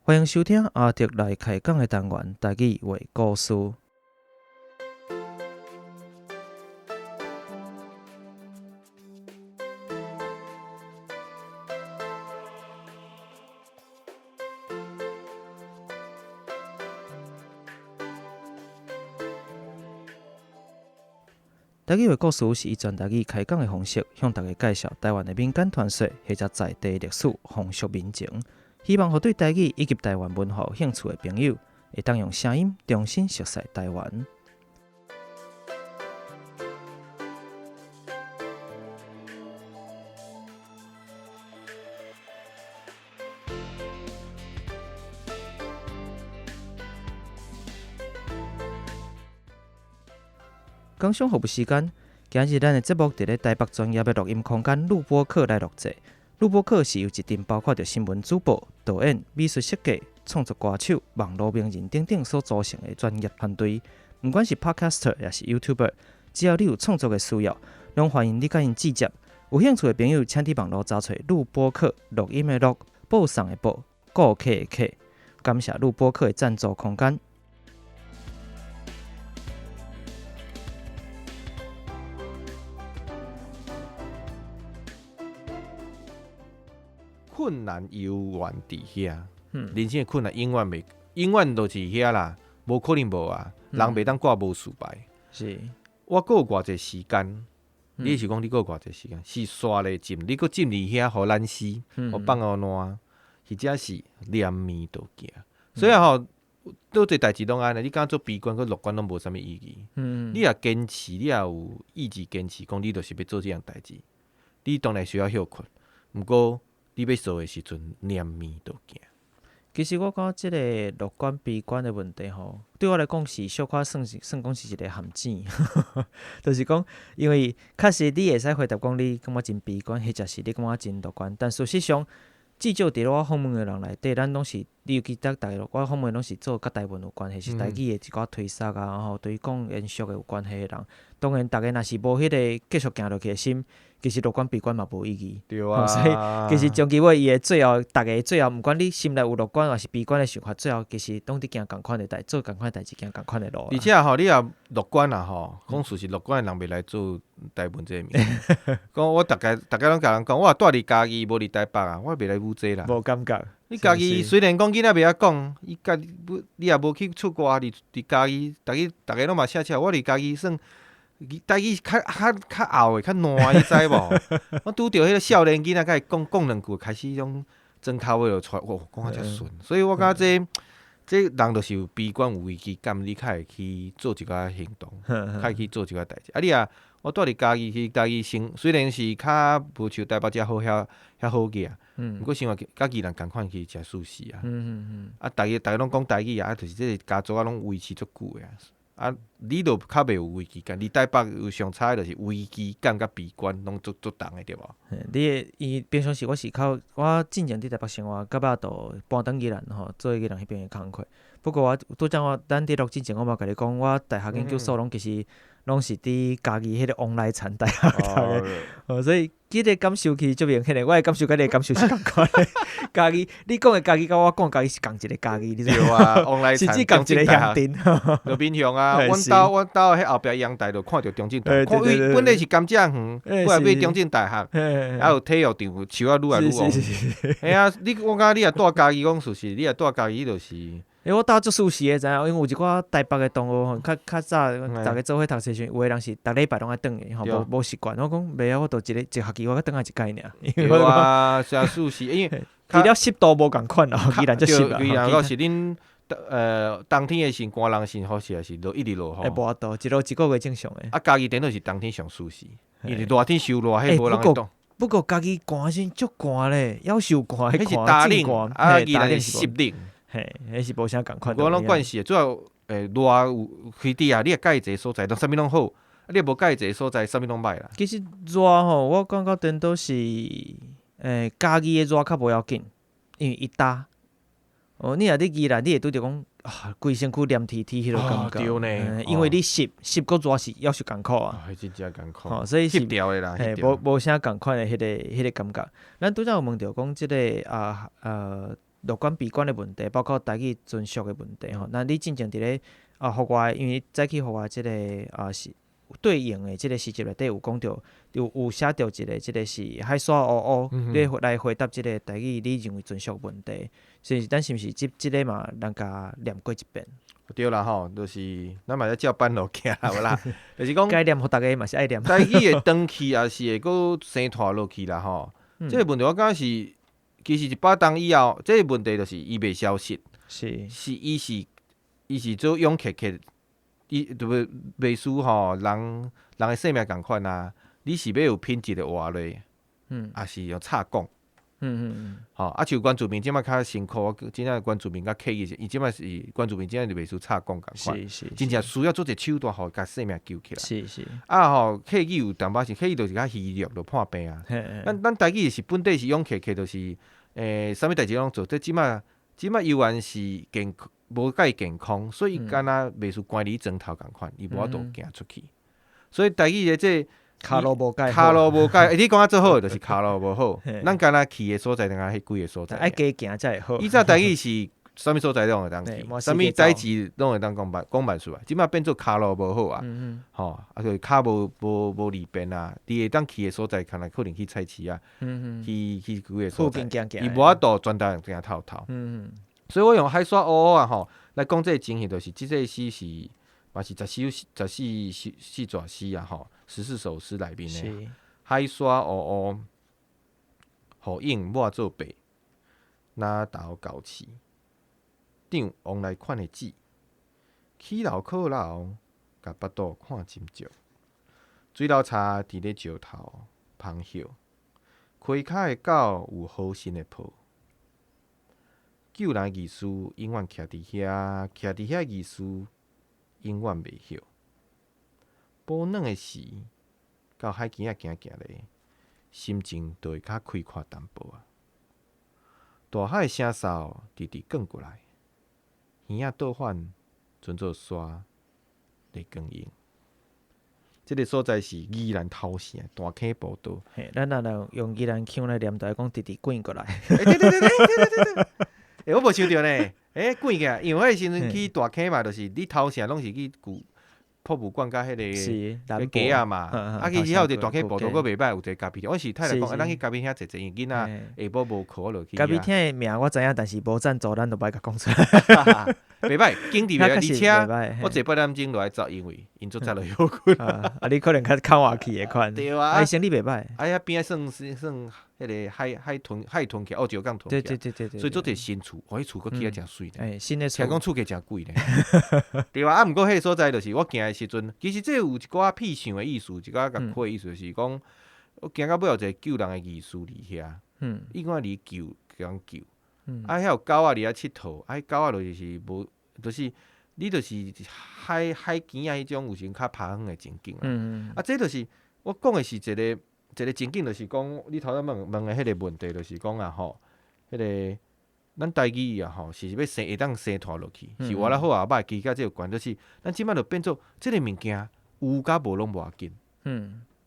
歡迎收聽阿德來開講的單元，台語話故事。台語話故事是以全台語開講的方式，向大家介紹台灣的民間傳說或者在地歷史、風俗民情。希望予對台語以及台灣文化有興趣的朋友，會當用聲音重新熟悉台灣。工商服務時間，今日咱的節目佇咧台北專業的錄音空間錄播客來錄製。錄播客是由一陣包括著新聞主播、導演、美術設計、創作歌手、網路名人等等所組成的專業團隊。毋管是 Podcaster 抑是 YouTuber，只要你有創作的需要，攏歡迎你佮𪜶接觸。有興趣的朋友，請佇網路查揣錄播客，錄音的錄，播送的播，顧客的客。感謝錄播客的贊助空間。困難猶原佇遐，人生的困難永遠袂，永遠都是遐啦，無可能無啊，人袂當掛無事牌。我閣有偌濟時間？你是講你閣有偌濟時間？是煞咧浸，你閣浸佇遐予懶死，予放予爛，或者是連綿倒行。所以吼，做濟代誌攏按呢，你感覺做悲觀佮樂觀攏無啥物意義。你若堅持，你若有意志堅持，講你就是欲做這項代誌，你當然需要歇睏，毋過你欲做的時陣，連綿倒行。其實我感覺這個樂觀悲觀的問題吼，對我來講是小可算是算講是一個陷阱，就是講，因為確實你會使回答講你感覺真悲觀，或者是你感覺真樂觀，但事實上，至少佇咧我訪問的人內底，咱攏是，你有記得逐家，我訪問攏是做佮台文有關係，是台語的一寡推捒啊，吼，對講延續的有關係的人。當然，逐家若是無彼個繼續行落去的心，其實樂觀悲觀嘛無意義。對啊。所以其實終其尾，伊的最後，逐家最後，毋管你心內有樂觀抑是悲觀的想法，最後其實攏佇行仝款的代，做仝款的代誌，行仝款的路。而且吼，你若樂觀啊吼，講事實，樂觀的人袂來做台文這个物件。講我逐家，逐家攏共人講，我若蹛佇嘉義，無佇台北啊，我袂來舞這啦。無感覺。你家己雖然講囡仔袂曉講，伊家己你也無去出國，佇嘉義，逐家逐家攏嘛寫寫，我佇嘉義算台語較較較拗的，較爛，你知無？我拄著彼個少年囡仔，共伊講講兩句，開始彼種裝口話就出來，哇，講甲遮順。所以我感覺這這人就是有悲觀有危機感，你較會去做一寡行動，較會去做一寡代誌。啊，你若我蹛佇嘉義，去嘉義生，雖然是較無像台北遮好遐遐好額，毋過生活佮宜蘭仝款，其實誠舒適啊。啊，逐家逐家攏講台語啊，就是這個家族啊，攏維持足久的啊。啊，你就較袂有危機感。佇台北有上差的就是危機感佮悲觀，攏足足重的對無？嘿，你的伊平常時我是較我進前佇台北生活，到尾就搬轉宜蘭吼，做宜蘭彼邊的工課。不過我拄才我咱佇錄之前，我嘛共你講，我大學研究所攏其實攏是佇嘉義彼個王來田大學讀的，哦，所以這個感受其實足明顯的，我的感受佮你的感受是仝款的。嘉義，你講的嘉義佮我講的嘉義是仝一個嘉義，你知無？對啊，王來甚至仝一個鄉鎮。羅賓鄉啊，阮兜阮兜彼後壁陽台就看著中正大學，看伊本來是甘蔗園，後來變中正大學，還有體育場，樹仔愈來愈旺。嘿啊，你我感覺你若蹛嘉義講事實，你若蹛嘉義就是。欸，我蹛足舒適的，知影？因為有一寡台北的同學吼，較較早逐家做伙讀冊時陣，有的人是逐禮拜攏愛轉的吼，無無習慣。我講袂啊，我就一個一學期我閣轉來一擺爾。對啊，誠舒適，因為除了濕度無仝款啦，宜蘭足濕啦。宜蘭閣是恁冬天的時寒冷時，好勢也是落一直落雨。欸，無法度，一落一個月正常的。啊，嘉義頂多是冬天上舒適，因為熱天傷熱，彼無人會擋。不過嘉義寒時足寒咧，夭壽寒，彼是冬冷，啊，宜蘭是濕冷。嘿，彼是無啥仝款。我攏慣勢，主要熱有開始啊，你若佮意一个所在，都啥物攏好；啊，你若無佮意一个所在，啥物攏歹啦。其實熱吼，我感覺顛倒是，嘉義的熱較無要緊，因為伊焦。哦，你若佇宜蘭，你會拄著講啊，規身軀黏貼貼彼落感覺。對呢。因為你濕濕閣熱是猶是艱苦啊。彼真正艱苦。吼，所以是翕掉的啦，嘿，無無啥仝款的彼個彼個感覺。咱拄才有問著講這個啊。樂觀悲觀的問題，包括台語存續的問題吼。那你進前佇咧啊，予我，因為早起予我這個啊是對應的這個詩集內底有講著，有寫著一個這個是海沙烏烏，你來回答這個台語你認為存續問題，是咱是毋是這個嘛，咱共念過一遍？對啦吼，就是咱嘛愛照板路行無啦，就是講該念予逐家嘛是愛念。台語會斷去，抑是會閣生湠落去啦吼。這個問題我感覺是，其實100冬以後，這個問題就是伊袂消失，是伊是做勇克克，伊就袂袂輸吼，人人的生命仝款啊，你是欲有品質的活落，抑是用插講？吼，啊，像原住民這擺較辛苦，真正原住民較客氣是，伊這擺是原住民真正就袂輸插講仝款，真正需要做一個手段，予共生命救起來。啊吼，客語有淡薄是客語，就是較虛弱，就破病啊。咱台語是本底是勇克克，就是啥物代誌攏做。這這擺猶原是健無介健康，所以伊敢若袂輸關佇床頭仝款，伊無法度行出去。所以台語的這跤路無蓋，跤路無蓋，欸，你講啊做好，就是跤路無好。咱敢若去的所在，敢若彼幾个所在。愛加行才會好。以前台語是啥物所在攏會當去，啥物代誌攏會當講辦講辦出來。這擺變做跤路無好啊，吼，啊，就是跤無利便啊。佇會當去的所在，可能可能去菜市啊，去幾个所在，伊無法度全台行透透。所以我用海沙烏烏啊吼來講這个情形，就是這個詩是嘛是十四十四四四首詩啊吼，14首詩內面的海沙烏烏，雨湧抹做白，南投舊市，長王來款的子，起樓靠樓，共腹肚看真少，水流柴佇咧石頭芳葉，溪跤的狗有好心的抱，救人意思永遠徛佇遐，徛佇遐意思永遠袂歇。保暖的時，到海墘仔行行咧，心情就會較開闊淡薄仔。大海的聲哨直直轉過來，耳仔倒反，陣做沙咧光影。這个所在是宜蘭頭城大坑步道。嘿，咱若若用宜蘭腔來念，就會講直直滾過來。欸，對對對對對對對。欸，我無想著呢。欸，滾起來，因為我彼時陣去大坑嘛，就是你頭城攏是去舊博物館佮彼个街仔嘛。啊，其實遐有一個大坑步道，閣袂歹，有一個咖啡廳。我是太太講，咱去咖啡廳坐坐，因為囡仔下晡無課，我就去。咖啡廳的名我知影，但是無贊助，咱就無愛共講出來。袂歹，景致袂歹，而且我坐半點鐘就愛走，因為𪜶足早就歇睏。啊，你可能較較晚去的款。對啊。啊，生理袂歹。啊，遐邊仔算算彼个海豚起來，哦，石港屯起來。所以做一個新厝，哦，彼厝閣起啊誠媠呢。欸，新的厝。聽講厝價誠貴呢。對啊，啊，毋過彼个所在就是我行的時陣，其實這有一寡痞想的意思，一寡共闊的意思，就是講我行到尾有一個救人的藝術佇遐。伊講離救，共救。啊，遐有狗仔佇遐𨑨迌，啊，彼狗仔就是無，就是你就是海墘仔彼種有時較拍遠的情景啦。啊，這就是我講的是一個一個情景，就是講你頭先問問的彼個問題，就是講啊吼，彼个咱台語啊吼，是欲生會當生湠落去，是活得好抑歹，其實佮這有關，就是咱這擺就變做這个物件有佮無攏無要緊。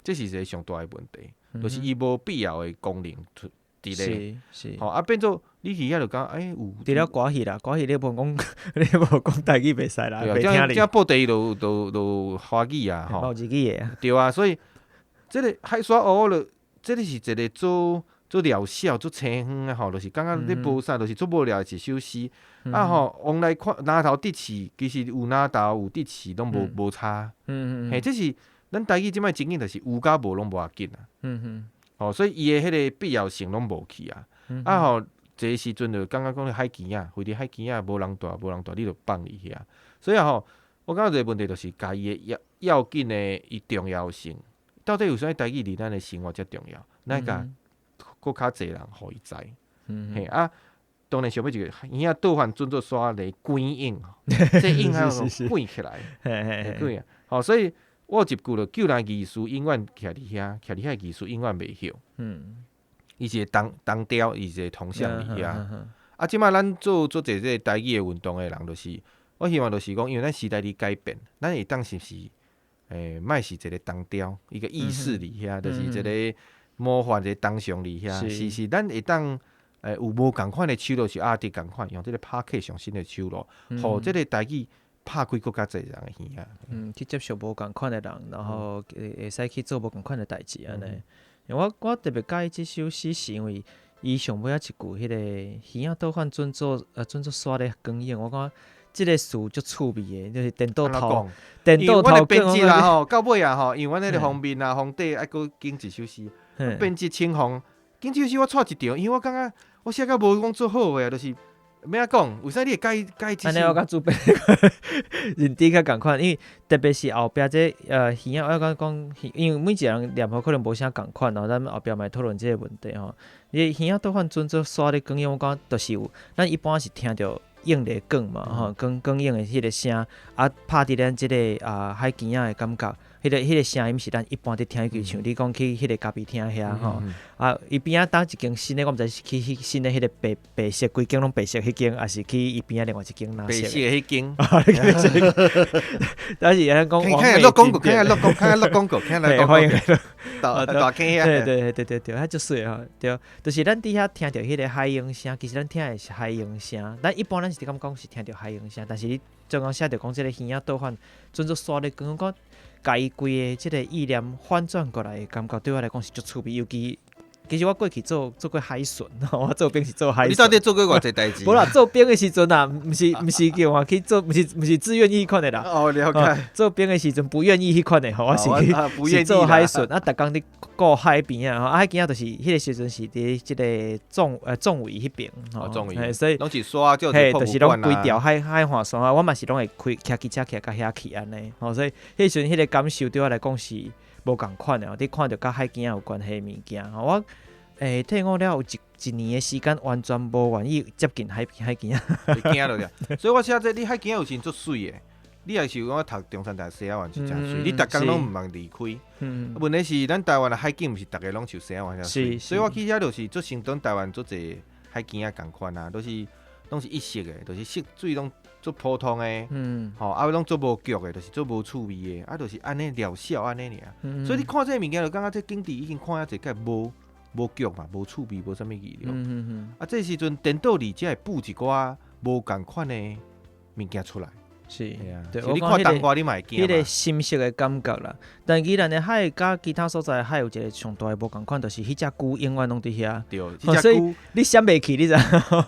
這是一個上大的問題，就是伊無必要的功能佇咧，吼啊變做你去遐就感覺欸有。除了歌戲啦，歌戲你無講，你無講台語袂使啦，袂聽你。這報地就華語啊，吼。有日語的。對啊，所以這个海沙烏烏就，這个是一個做做療效、做青遠的吼，就是感覺你無啥，就是足無聊的一首詩。啊吼，往來看南投得市，其實有南投有得市攏無差。嘿，這是咱台語這擺情景，就是有佮無攏無要緊啊。吼，所以伊的彼个必要性攏無去啊。啊吼，這個時陣就感覺講海墘仔，非佇海墘仔無人蹛，無人蹛，你就放佇遐。所以吼，我感覺一個問題就是共伊的要緊的伊重要性，到底為啥物台語佇咱的生活遮重要？咱共閣較濟人予伊知。嘿啊，當然想欲一個耳仔倒反準做沙咧滾湧，這湧還有滾起來，滾啊！吼，所以我有一句就救人藝術永遠徛佇遐，徛佇遐藝術永遠袂歇。伊是會同調，伊是會同向佇遐。啊，這擺咱做做這個台語的運動的人，就是我希望就是講，因為咱時代佇改變，咱會當是毋是莫是一個單調，一個意識佇遐，就是一個魔幻一個當上佇遐，是是，咱會當。有無仝款的手路是阿迪仝款，用這个拍客上新的手路，予這个台語拍開閣較濟人的耳仔。嗯，去接觸無仝款的人，然後會使去做無仝款的代誌按呢。我特別佮意這首詩，是因為伊上尾仔一句，彼个魚仔倒反轉做轉做沙咧光影，我感覺這个詞足趣味的，就是顛倒頭，顛倒頭。編輯啦吼，到尾啊吼，因為阮彼个封面啊、封底愛閣揀一首詩，編輯青紅，揀這首詩我錯一條，因為我感覺我寫甲無講足好的，就是欲按怎講，為啥你會佮意佮意這首？按呢我佮主編認知較仝款，因為特別是後壁這魚仔，我講講，因為每一個人念法可能無啥仝款哦，咱後壁嘛會討論這个問題吼。你魚仔倒反轉做沙咧光影，我感覺就是有，咱一般是聽著湧咧光嘛吼，光光影的彼个聲，啊拍佇咱這个海墘仔的感覺。彼个聲音是咱一般佇聽，就像你講去彼个咖啡廳遐吼，啊，伊邊仔搭一間新的，我毋知是去彼新的彼个白白色，規間攏白色彼間，抑是去伊邊仔另外一間藍色白色彼間。但是按呢講，看落廣告，看落廣，看落廣告，看落廣告，大大坑遐。對對對對對，彼足媠吼，對，就是咱佇遐聽著彼个海湧聲，其實咱聽的是海湧聲，咱一般咱是感覺講是聽著海湧聲，但是你總講寫著講這个魚仔倒反轉做沙咧光，講共伊規个這个意念反轉過來的感覺，對我來講是足趣味。尤其其實我過去做過海巡，我做兵是做海巡。你到底做過偌濟代誌？無啦，做兵的時陣啊，毋是叫我去做，毋是自願意彼款的啦。哦，了解。做兵的時陣不願意彼款的吼，我是去是做海巡啊，逐工佇顧海邊啊，海邊仔就是彼个時陣是佇這个壯圍彼邊吼，壯圍，所以攏是沙，嘿，就是攏規條海岸線啊，我嘛是攏會開騎機車騎到遐去按呢，吼，所以彼時陣彼个感受對我來講是無仝款的，你看著佮海墘仔有關係的物件，吼，我退伍了有一年的時間，完全無願意接近海墘仔。會驚著對，所以我寫這你海墘仔有時足媠的，你若是講讀中山大學西仔灣是誠媠，你逐工攏毋茫離開。問題是咱台灣的海景毋是逐个攏像西仔灣遐媠，所以我去遐就是足成當台灣足濟海墘仔仝款啊，都是攏是一色的，就是色水攏足普通的，吼啊攏足無腳的，就是足無趣味的，啊就是按呢療效按呢爾。所以你看這个物件就感覺這景致已經看遐濟屆無腳嘛，無趣味，無啥物娛樂。啊，這時陣顛倒裡才會補一寡無仝款的物件出來。是，對，你看冬瓜你嘛會驚。彼个深色的感覺啦。但宜蘭的海佮其他所在的海有一個上大的無仝款，就是彼隻龜永遠攏佇遐。對，所以你閃袂去，你知無？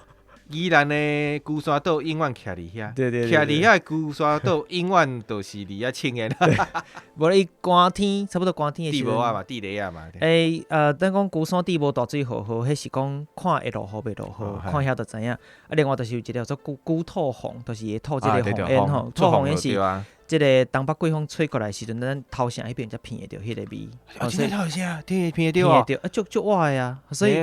宜蘭的龜山島永遠徛佇遐，對，徛佇遐的龜山島永遠就是佇遐穿的。無伊寒天，差不多寒天的時陣。地無啊嘛，地雷啊嘛。等講龜山鎮無大水雨雨，彼是講看會落雨袂落雨，看遐就知影。啊，另外就是有一个叫做龜吐風，就是會吐這个風煙吼，吐風煙是這个東北季風吹過來的時陣，咱頭城彼邊才鼻會著彼个味。哦，這個頭城聽鼻會著啊，啊，足足倚的啊，所以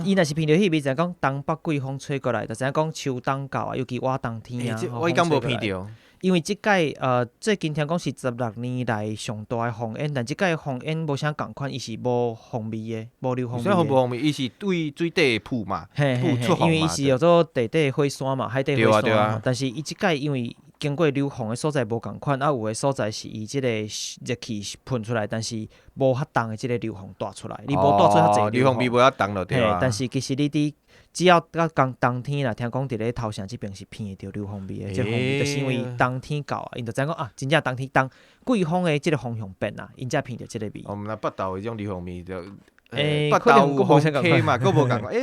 伊若是鼻著彼个味，就講東北季風吹過來，就知影講秋冬到啊，尤其倚冬天啊。我敢無鼻著？因為這擺最近聽講是16年來上大的風煙，但這擺風煙無啥仝款，伊是無風味的，無硫磺味。無風味，伊是對水底噴嘛，嘿嘿嘿，因為伊是叫做地底火山嘛，海底火山。但是伊這擺因為經過硫磺的所在無仝款，啊有的所在是伊這个熱氣噴出來，但是無較重的這个硫磺帶出來，你無帶出較濟硫磺味無遐重就對啊。但是其實你佇只要到冬冬天啦，聽講佇咧頭城這邊是鼻會著硫磺味的，這風味就是因為冬天到啊，𪜶就知影講啊，真正冬天冬季風的這個方向變啊，𪜶才鼻著這個味。哦，毋若北投彼種硫磺味就，北投有風溪嘛，閣無仝款。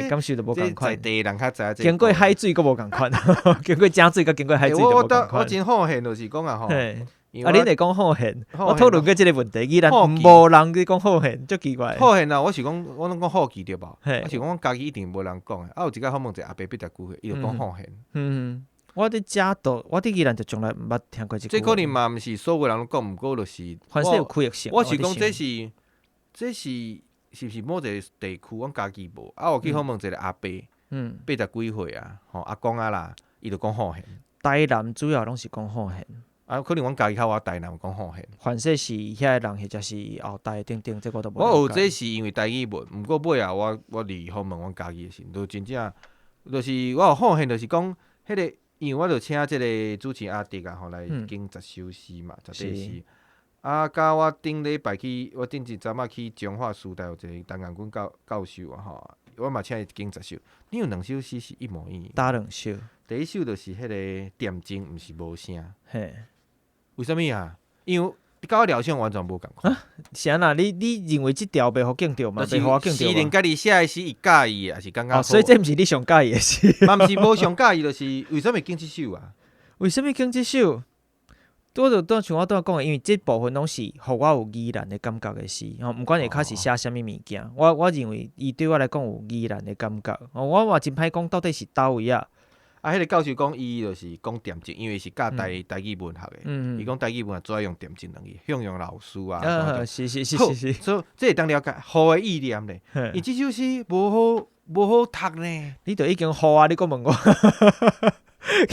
感受就無仝款。在地人較知影。經過海水閣無仝款，經過井水佮經過海水就無仝款。我真好現就是講啊吼。啊！恁會講好現，我討論過這個問題，居然無人佇講好現，足奇怪。好現啊！我是講，我攏講好奇對無？我是講，阮家己一定無人講的。啊，有一擺訪問一個阿伯80幾歲，伊就講好現。嗯，我佇遮都，我佇宜蘭就從來毋捌聽過這句。這可能嘛毋是所有人攏講，毋過就是。凡事有區域性。我是講這是，這是是毋是某一個地區？阮家己無。啊，我去訪問一個阿伯，80幾歲啊，吼阿公啊啦，伊就講好現。台南主要攏是講好現。啊，可能阮家己較倚台南講好現。凡說是遐个人，或者是後代等等，這個我都無。我學這是因為台語文，毋過尾後我離訪問阮家己的時陣，就真正就是我有好現，就是講彼个，因為我就請這个主持人阿迪啊吼來揀10首詩嘛，10塊詩。啊，佮我頂禮拜去，我頂一陣仔去彰化師大有一個陳彦君教授啊吼，我嘛請伊揀10首，你有兩首詩是一模一樣。佗兩首？第一首就是彼個恬靜，毋是無聲。為啥物啊？因為你佮我療傷完全無仝款。是按怎？你認為這條袂予揀著嘛？就是袂予我揀著詩人家己寫的詩，伊佮意的，抑是感覺好。哦，所以這毋是你上佮意的詩。嘛毋是無上佮意，就是為啥物揀這首啊？為啥物揀這首？拄就拄像我拄仔講的，因為這部分攏是予我有宜蘭的感覺的詩，吼，毋管下跤是寫啥物物件，我認為伊對我來講有宜蘭的感覺。哦，我嘛真歹講到底是佗位啊。啊，彼個教授講伊就是講恬靜，因為是教台語文學的，伊講台語文學主要用恬靜兩字，向陽老師啊。所以這會當了解雨的意念咧。伊這首詩無好讀呢。你都已經雨啊，你閣問我？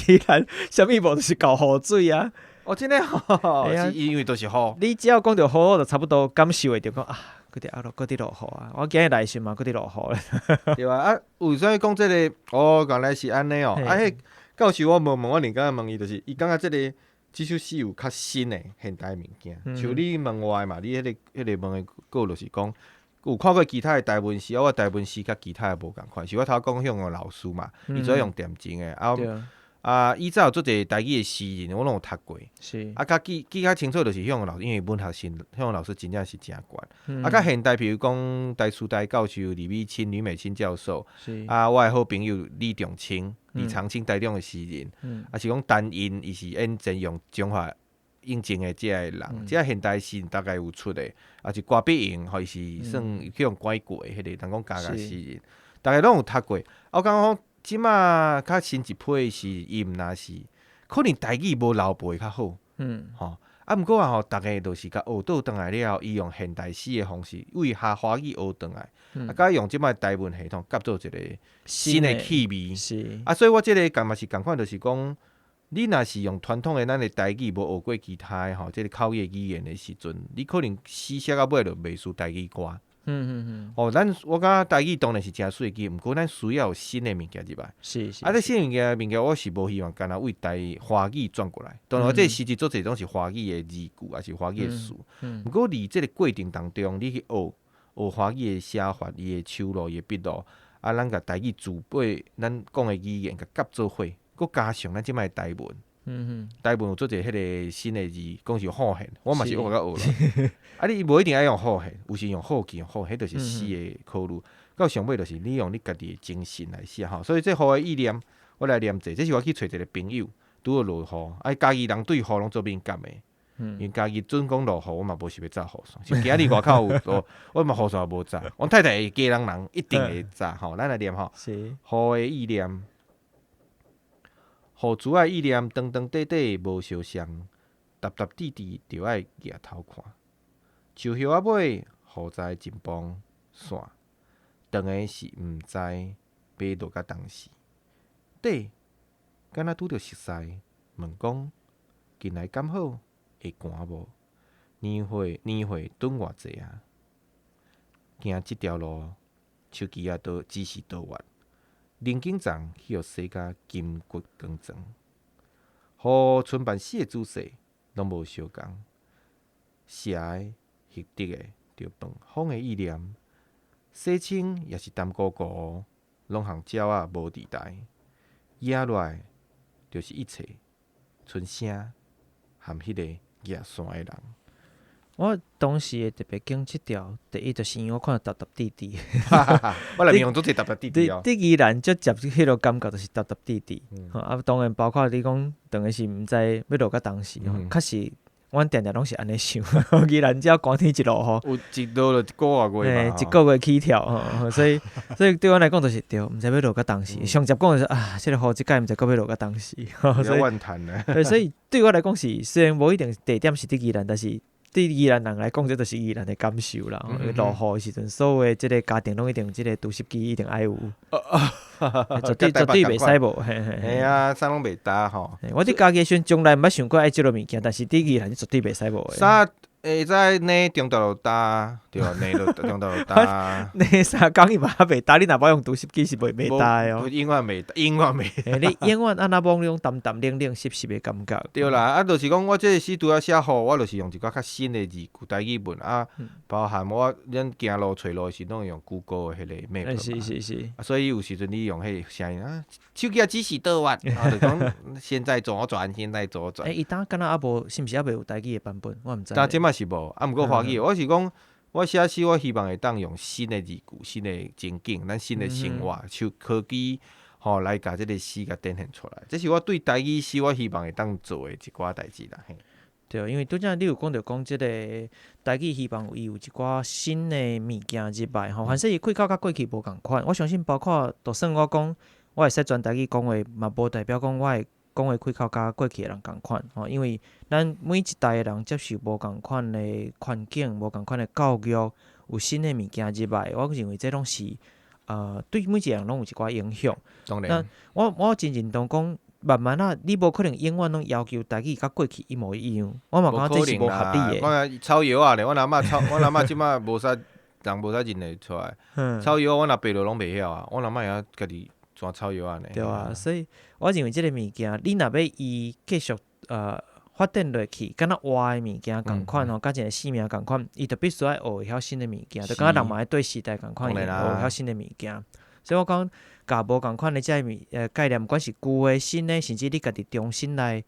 宜蘭啥物無就是厚雨水啊。哦，真的吼，是因為就是雨。你只要講著雨，我就差不多感受會著講啊，閣佇啊落，閣佇落雨啊！我今日來時嘛，閣佇落雨咧。對啊，啊，為啥物講這個？哦，原來是按呢哦。啊，彼教授我無問，我另工問伊，就是伊感覺這個這首詩有較新的現代物件。像你問我的嘛，你彼個問的果就是講，有看過其他的台文詩，啊，我台文詩佮其他的無仝款。是我頭講向陽老師嘛，伊主要用恬靜的啊。啊，以前有足濟台語的詩人，我攏有讀過。啊，較記較清楚就是向陽老師，因為文學性向陽老師真正是誠懸。啊，較現代，譬如講台師大教授李美清、呂美清教授。啊，我的好朋友李長青、李長青台中的詩人。啊，是講陳寅，伊是演真用中華應徵的這个人，這個現代詩人大概有出的。啊，是郭碧瑩，吼，伊是算去予拐過的彼個，人講家家詩人，大概攏有讀過。啊，我感覺講。這馬較新一批是伊毋若是，可能台語無老輩較好，吼啊，毋過啊吼，逐家就是共學倒轉來了後，伊用現代詩的方式，為下華語學轉來，啊，佮用這擺台文系統，夾做一個新的氣味。啊，所以我這個共嘛是仝款，就是講，你若是用傳統的咱的台語，無學過其他的吼，這個口語的語言的時陣，你可能詩寫到尾就袂輸台語歌。哦，咱我感覺台語當然是誠媠的，毋過咱需要有新的物件入來。啊，這新物件物件，我是無希望干焦為台華語轉過來。當然，這詩詞足濟攏是華語的字句，抑是華語的詞。毋過佇這個過程當中，你去學學華語的寫法，伊的手路，伊的筆路，啊，咱共台語字尾，咱講的語言共夾做伙，閣加上咱這擺的台文。台文有足濟彼個新的字，講是好現，我嘛是學甲學啦。啊，你無一定愛用好現，有時用好奇、好，彼就是詩的考慮。到上尾就是你用你家己的精神來寫吼。所以這雨的意念，我來念者，這是我去揣一個朋友，拄好落雨，啊，嘉義人對雨攏足敏感的。因為嘉義準講落雨，我嘛無想欲紮雨傘。是今日外口有落，我嘛雨傘無紮。阮太太會基隆人，一定會紮吼。咱來念吼，雨的意念。雨珠仔意念長長短短無相像，沓沓滴滴著愛舉頭看。樹葉仔尾，雨在真磅散，長的是毋知欲落到當時。底敢若拄著熟似，問講近來敢好？會寒無？年歲年歲長偌濟啊？行這條路，手機仔都只是倒月。林景藏去予洗甲筋骨光光，予賰辦四个姿勢攏無相仝，寫的、彼得的，著放風的意念，洗清抑是澹糊糊，攏和鳥仔無佇台，壓落來就是一切，賰聲含彼个舉傘的人。我當時會特別揀這條，第一就是因為我看著沓沓滴滴。我內面用足濟沓沓滴滴哦。佇宜蘭足接彼個感覺就是沓沓滴滴。啊，當然包括你講，當然是毋知欲落到當時，確實，阮定定攏是按呢想。宜蘭只要寒天一落雨，有一落就一個外月嘛，一個月起跳吼，所以對阮來講就是對，毋知欲落到當時。上集講的是啊，這個雨這擺毋知閣欲落到當時。所以怨嘆呢。對，所以對我來講是，雖然無一定地點是佇宜蘭，但是對宜蘭人來講，這就是宜蘭的感受啦。落雨的時陣，所有的這個家庭攏一定這個除濕機一定愛有，絕對絕對袂使無。嘿啊，衫攏袂焦吼。我佇家己的時陣，從來毋捌想過愛這落物件，但是佇宜蘭絕對袂使無的。衫會使呢中晝就焦，對啊，呢就中晝就焦。呢三工伊嘛猶袂焦，你若無用除濕機是袂焦的哦。永遠袂，永遠袂。欸，你永遠按怎摸攏澹澹冷冷濕濕的感覺。對啦，啊，就是講我這個詩拄仔寫雨，我就是用一寡較新的字句台語文啊，包含我咱行路揣路的時，攏會用 Google 的彼個 map 嘛。啊，所以有時陣你用彼個聲音啊，手機指示倒彎，啊，就講現在左轉，現在左轉。欸，伊當敢若猶無，是毋是猶未有台語的版本？我毋知。但這擺是無，啊，毋過華語，我是講，我寫詩，我希望會當用新的字句、新的情景、咱新的生活，像科技吼來共這个詩共展現出來。這是我對台語詩，我希望會當做的一寡代誌啦。嘿。對，因為拄才你有講著講這个台語，希望伊有一寡新的物件入來吼。反正伊開口佮過去無仝款，我相信包括就算我講我會使全台語講話，嘛無代表講我會講話開口佮過去的人仝款吼。因為咱每一代的人接受無仝款的環境、無仝款的教育，有新的物件入來，我認為這攏是對每一個人攏有一寡影響。當然，我真認同講，慢慢仔，你無可能永遠攏要求台語佮過去一模一樣。我嘛感覺這是無合理的。我草藥仔咧，阮阿嬤草，阮阿嬤這擺無啥人無啥認會出來。草藥仔，阮阿爸都攏袂曉啊，阮阿嬤會曉家己剪草藥仔呢。對啊，所以我認為這个物件，你若欲伊繼續發展落去，敢若活的物件仝款吼，佮一个生命仝款，伊就必須愛學會曉新的物件，就敢若人嘛愛對時代仝款，伊學會曉新的物件。所以我講，共無仝款的這个物概念，毋管是舊的、新的，甚至你家己重新來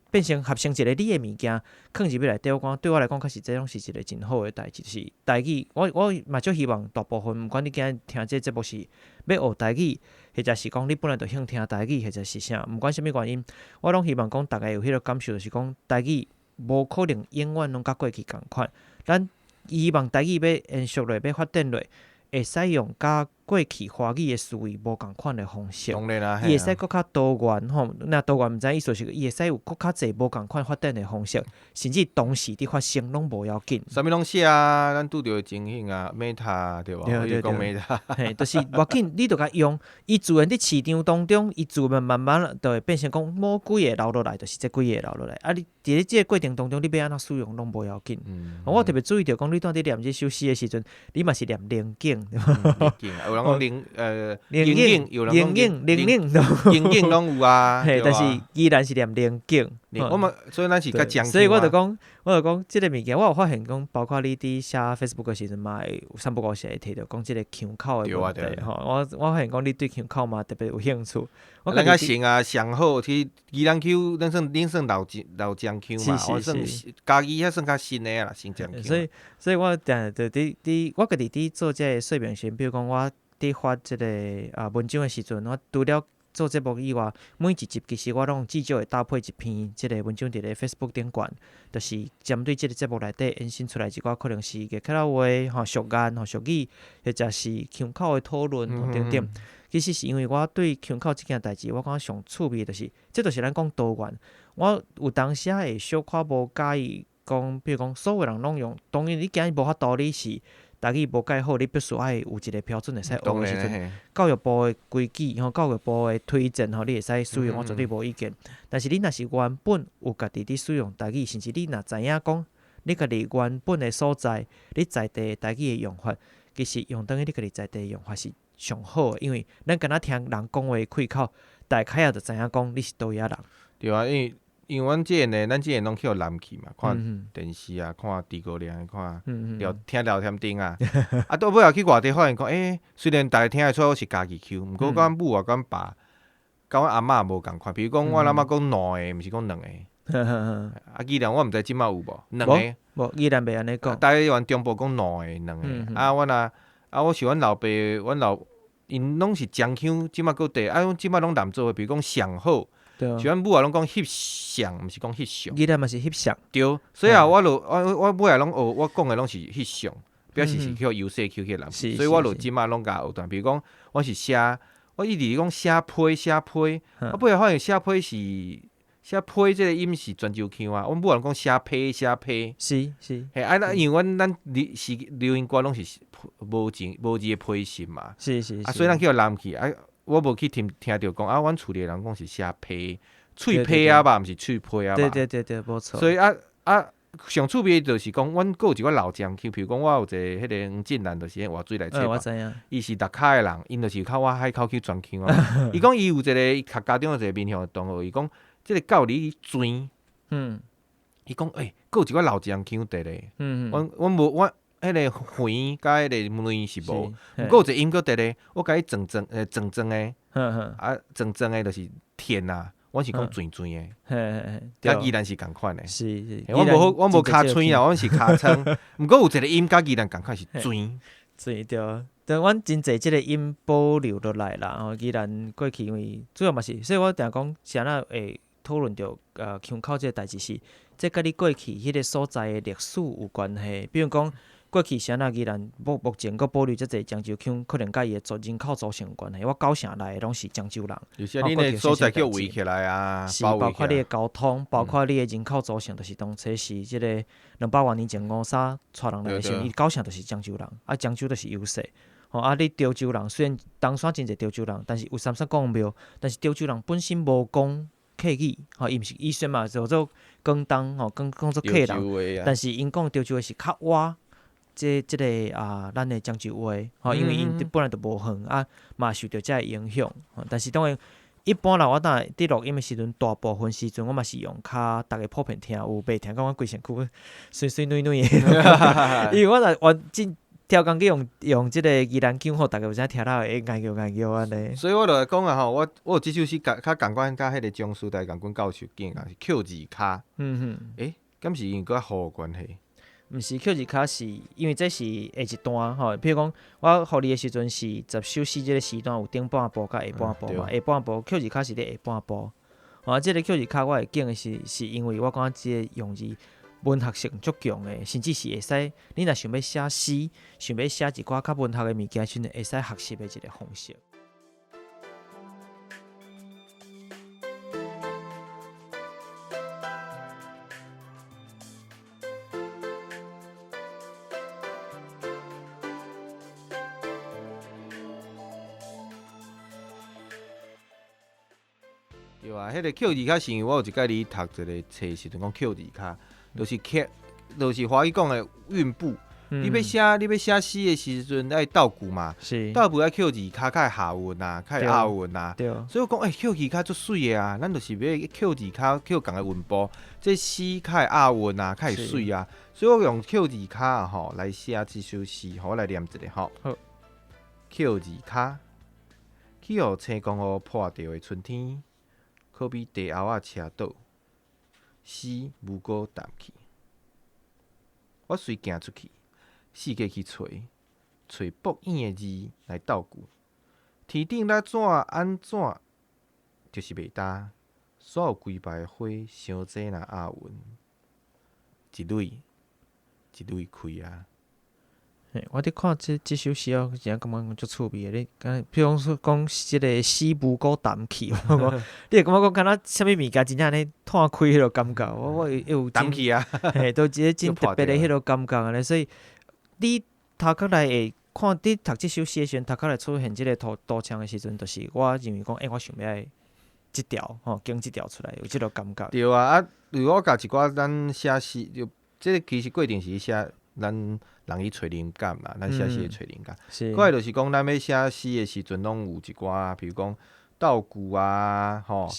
變成合成一个你的物件，囥入去內底，我感覺對我來講，確實這攏是一个真好的代誌。就是台語，我嘛足希望大部分，毋管你今日聽這個節目是欲學台語，或者是講你本來就興聽台語，或者是啥，毋管啥物原因，我攏希望講逐家有彼个感受，就是講台語無可能永遠攏佮過去仝款。咱希望台語欲延續落，欲發展落，會使用佮過去華語的思維無仝款的方式，伊會使閣較多元吼。若多元毋知意思是，伊會使有閣較濟無仝款發展的方式，甚至同時佇發生攏無要緊。啥物攏寫啊，咱拄著的情形啊，Meta 對無？對對對，嘿，就是無要緊，你著共用，伊自然佇市場當中，伊自然慢慢就會變成講某幾個留落來，就是這幾個留落來。啊，你佇咧這个過程當中，你欲按怎使用攏無要緊。我特別注意著講，你當佇念這首詩的時陣，你嘛是念寧靜。有人講寧靜，有人講寧靜，寧靜攏有啊。嘿，但是依然是念寧靜。我嘛，所以咱是較講。所以我就講，我就講，這个物件，我有發現講，包括你佇寫 Facebook 的時陣嘛，會有三不五時會提著講這个腔口的問題吼。我發現講，你對腔口嘛特別有興趣。咱較像啊，上好去宜蘭腔，咱算恁算老漳腔嘛，我算嘉義遐算較新的啦，新漳腔。所以我定定佇佇我家己佇做這个說明時，比如講我佇發這个文章的時陣，我除了做節目以外，每一集其實我攏至少會搭配一篇這个文章佇咧 Facebook 頂懸，就是針對這个節目內底延伸出來一寡可能是客家話吼俗諺吼俗語，或者是腔口的討論等等。其實是因為我對腔口這件代誌，我感覺上趣味的就是，這就是咱講多元。我有當時會小可無佮意講，比如講所有人攏用，當然你今日無法度，你是台語無蓋好，你必須愛有一个標準會使學的時陣，教育部的規矩吼，教育部的推薦吼，你會使使用，我絕對無意見。但是你若是原本有家己佇使用台語，甚至你若知影講，你家己原本的所在，你在地的台語的用法，其實用轉去你家己在地的用法是上好的，因為咱敢若聽人講話開口，大概仔就知影講你是佗位仔人。對啊，因為阮這个呢，咱這个攏去予南去嘛，看電視啊，看諸葛亮，看聊聽聊天頂啊，啊，到尾仔去外地發現講，欸，雖然逐家聽會出來我是嘉義腔，毋過阮母啊、阮爸、佮阮阿嬤無仝款。比如講，阮阿嬤講兩个，毋是講兩个。啊，宜蘭我毋知這擺有無兩个。無，宜蘭袂按呢講。台灣中部講兩个，兩个。啊，阮啊，啊，我是阮老爸，阮老𪜶攏是漳腔，這擺閣地，啊，這擺攏南做伙，比如講上好。像阮母仔攏講翕相，毋是講翕相。宜蘭嘛是翕相。對，所以啊，我就我尾仔攏學，我講的攏是翕相，表示是去予由細 Q 去南，所以我就這擺攏共學斷。比如講，我是寫，我一直講寫批寫批，我尾仔發現寫批是寫批這个音是泉州腔啊，阮母仔攏講寫批寫批。嘿，啊，咱因為阮咱流是流行歌攏是無字無字的批音嘛。啊，所以咱去予南去啊。我無去聽聽著講啊，阮厝裡的人講是寫批，喙批仔吧，毋是喙批仔吧。對對對對，無錯。所以啊啊，上趣味就是講，阮閣有一寡老將，譬如講，我有一個彼个黃進蘭，就是活水來冊我知影。伊是六跤的人，𪜶就是較我海口去傳腔啊。伊講伊有一个讀高中有一个民雄的同學，伊講這个教你轉，伊講欸，閣有一寡老將腔佇咧。阮阮無阮彼个橫佮彼个卵是無，毋過有一個音閣佇咧，我共伊轉轉轉轉的，啊轉轉的就是甜啊。阮是講轉轉的，佮宜蘭是仝款的。是是，阮無好，阮無尻喙啊，阮是尻川。毋過有一個音佮宜蘭仝款是轉。轉對，但阮真濟這个音保留落來啦。吼，宜蘭過去因為主要嘛是，所以我定講是按怎會討論著腔口這个代誌是，這佮你過去彼个所在的歷史有關係。比如講，過去是按怎宜蘭目前閣保留遮濟漳州腔，可能佮伊的族人口組成有關係。我九成來的攏是漳州人。就是恁的所在叫圍起來啊，是包括你的交通，包括你的人口組成，就是當初是這个200外年前吳三帶人來的時陣，伊九成就是漳州人，啊漳州就是優勢。吼啊，你潮州人雖然東山真濟潮州人，但是有三山公廟，但是潮州人本身無講客語，吼伊毋是伊雖然嘛叫做廣東吼，講講做客人，但是𪜶講潮州話是較倚。這個啊，咱的漳州話，吼，因為𪜶本來就無遠啊，嘛受著這个影響。但是當然，一般啦，我當佇錄音的時陣，大部分時陣我嘛是用較逐家普遍聽有，袂聽講我規身軀媠媠軟軟的。因為我若完真超工去用這個宜蘭腔，予逐家有啥聽了會𠊎叫𠊎叫按呢。所以我就來講啊吼，我有這首詩較仝款，佮彼個張師大共阮教授見是扣字跤。欸，敢是因為佮雨有關係？毋是扣字跤，是因為這是下一段吼。譬如講，我予你的時陣是十首詩，這个時段有頂半部佮下半部嘛。下半部扣字跤是佇下半部。吼，這个扣字跤我會揀的是，是因為我感覺這个用字文學性足強的，甚至是會使你若想欲寫詩，想欲寫一寡較文學的物件時陣，會使學習的一个方式。對啊，彼个扣字跤是因為我有一擺咧讀一个冊時陣講扣字跤，就是扣，就是華語講的韻步。你欲寫詩的時陣愛鬥句嘛，鬥句愛扣字跤，較會下韻啊，較會押韻啊。所以我講，欸，扣字跤足媠的啊，咱就是欲扣字跤，扣仝个韻步，這詩較會押韻啊，較會媠啊。所以我用扣字跤吼來寫這首詩，我來念一下吼。扣字跤，去予青光雨破著的春天，可比茶甌仔車倒，詩無辜淡去。我隨行出去，四界去揣，揣卜影的字來鬥句。天頂咧怎按怎，就是袂焦。煞有規排花，傷濟若押韻，一蕊一蕊開啊。嘿，我佇看這首詩哦，真正感覺足趣味的。你敢，比如講講這个詩無辜淡去，我講你會感覺講敢若啥物物件真正按呢湠開彼落感覺。我有淡去啊，嘿，都一个真特別的彼落感覺按呢。所以你頭殼來會看，你讀這首詩的時陣，頭殼來出現這个圖像的時陣，就是我認為講，欸，我想欲愛這條吼，揀這條出來，有這个感覺。對啊，啊，如果我共一寡咱寫詩，就這个其實過程是寫咱人去揣靈感啦，咱寫詩會揣靈感。過來就是講，咱欲寫詩的時陣，攏有一寡，比如講鬥句啊，吼，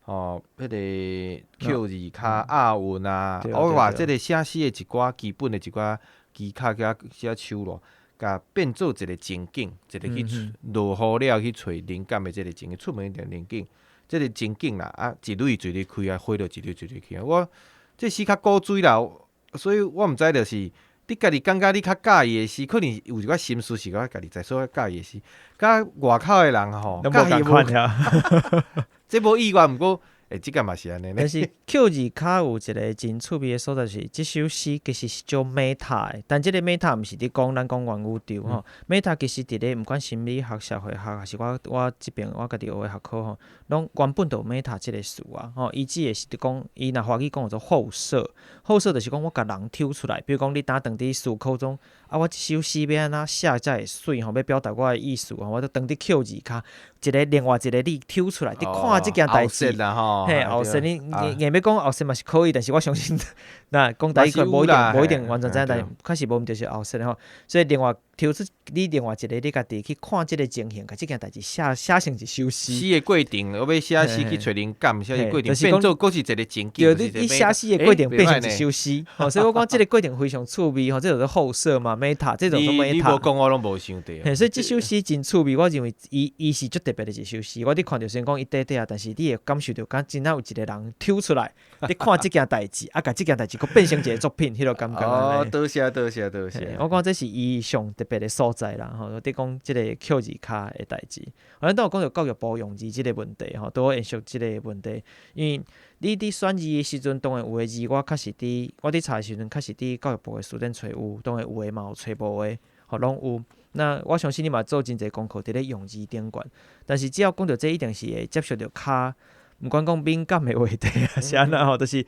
吼，彼个扣字跤押韻啊，我把這个寫詩的一寡基本的一寡技巧，佮寫手咯，共變做一个情景，一个去落雨了去揣靈感的這个情景，出門一個靈感，這个情景啦，啊，一蕊一蕊開啊，花就一蕊一蕊開啊。我這詩較古錐啦，所以我毋知就是。你家己感覺你較佮意的詩，可能有一寡心思是我家己在所佮意的詩，佮外口的人吼，攏無仝款啊。這無意外，毋過，欸，這个嘛是按呢。但是扣字跤有一个真趣味的所在是，這首詩其實是足 meta 的，但這个 meta 毋是佇講咱講元宇宙吼，meta 其實佇咧毋管心理學、社會學，抑是我這爿我家己學的學科吼，攏原本就有 meta 這个詞啊吼，伊指的是佇講，伊若華語講叫做後設，後設就是講我共人抽出來，比如講你當當佇思考中，啊，我這首詩欲按怎寫才會媠吼，欲表達我的意思吼，我就當佇扣字跤，一个另外一个你抽出來，你看這件代誌。啦吼，嘿，後生你硬欲講後生嘛是可以，但是我相信，若講台語可能無一定無一定完全知影，但確實無毋著是後生吼。所以另外抽出你另外一個你家己去看這個情形，共這件代誌寫寫成一首詩。詩的過程，我欲寫詩去揣靈感，寫詩過程變做閣是一個情景。對，你寫詩的過程變成一首詩，吼，所以我講這個過程非常趣味吼，這叫做後設嘛，meta，這種做 meta。你無講我攏無想著。嘿，所以這首詩真趣味，我認為伊伊是足特別的一首詩。我佇看著雖然講伊短短啊，但是你會感受著，敢真正有一個人抽出來，你看這件代誌，啊，共這件代誌閣變成一個作品，彼個感覺。哦，多謝多謝多謝。我講這是伊上特別的所在啦，吼，佇講這個扣字跤的代誌。咱拄有講著教育部用字這個問題，吼，拄好延續這個問題，因為你佇選字的時陣，當然有的字我確實佇我佇查的時陣，確實佇教育部的辭典揣有，當然有的嘛有揣無的，吼，攏有。那我相信你嘛做真濟功課佇咧用字頂懸，但是只要講著這一定是會接觸著較，毋管講敏感的話題啊，是按怎吼，就是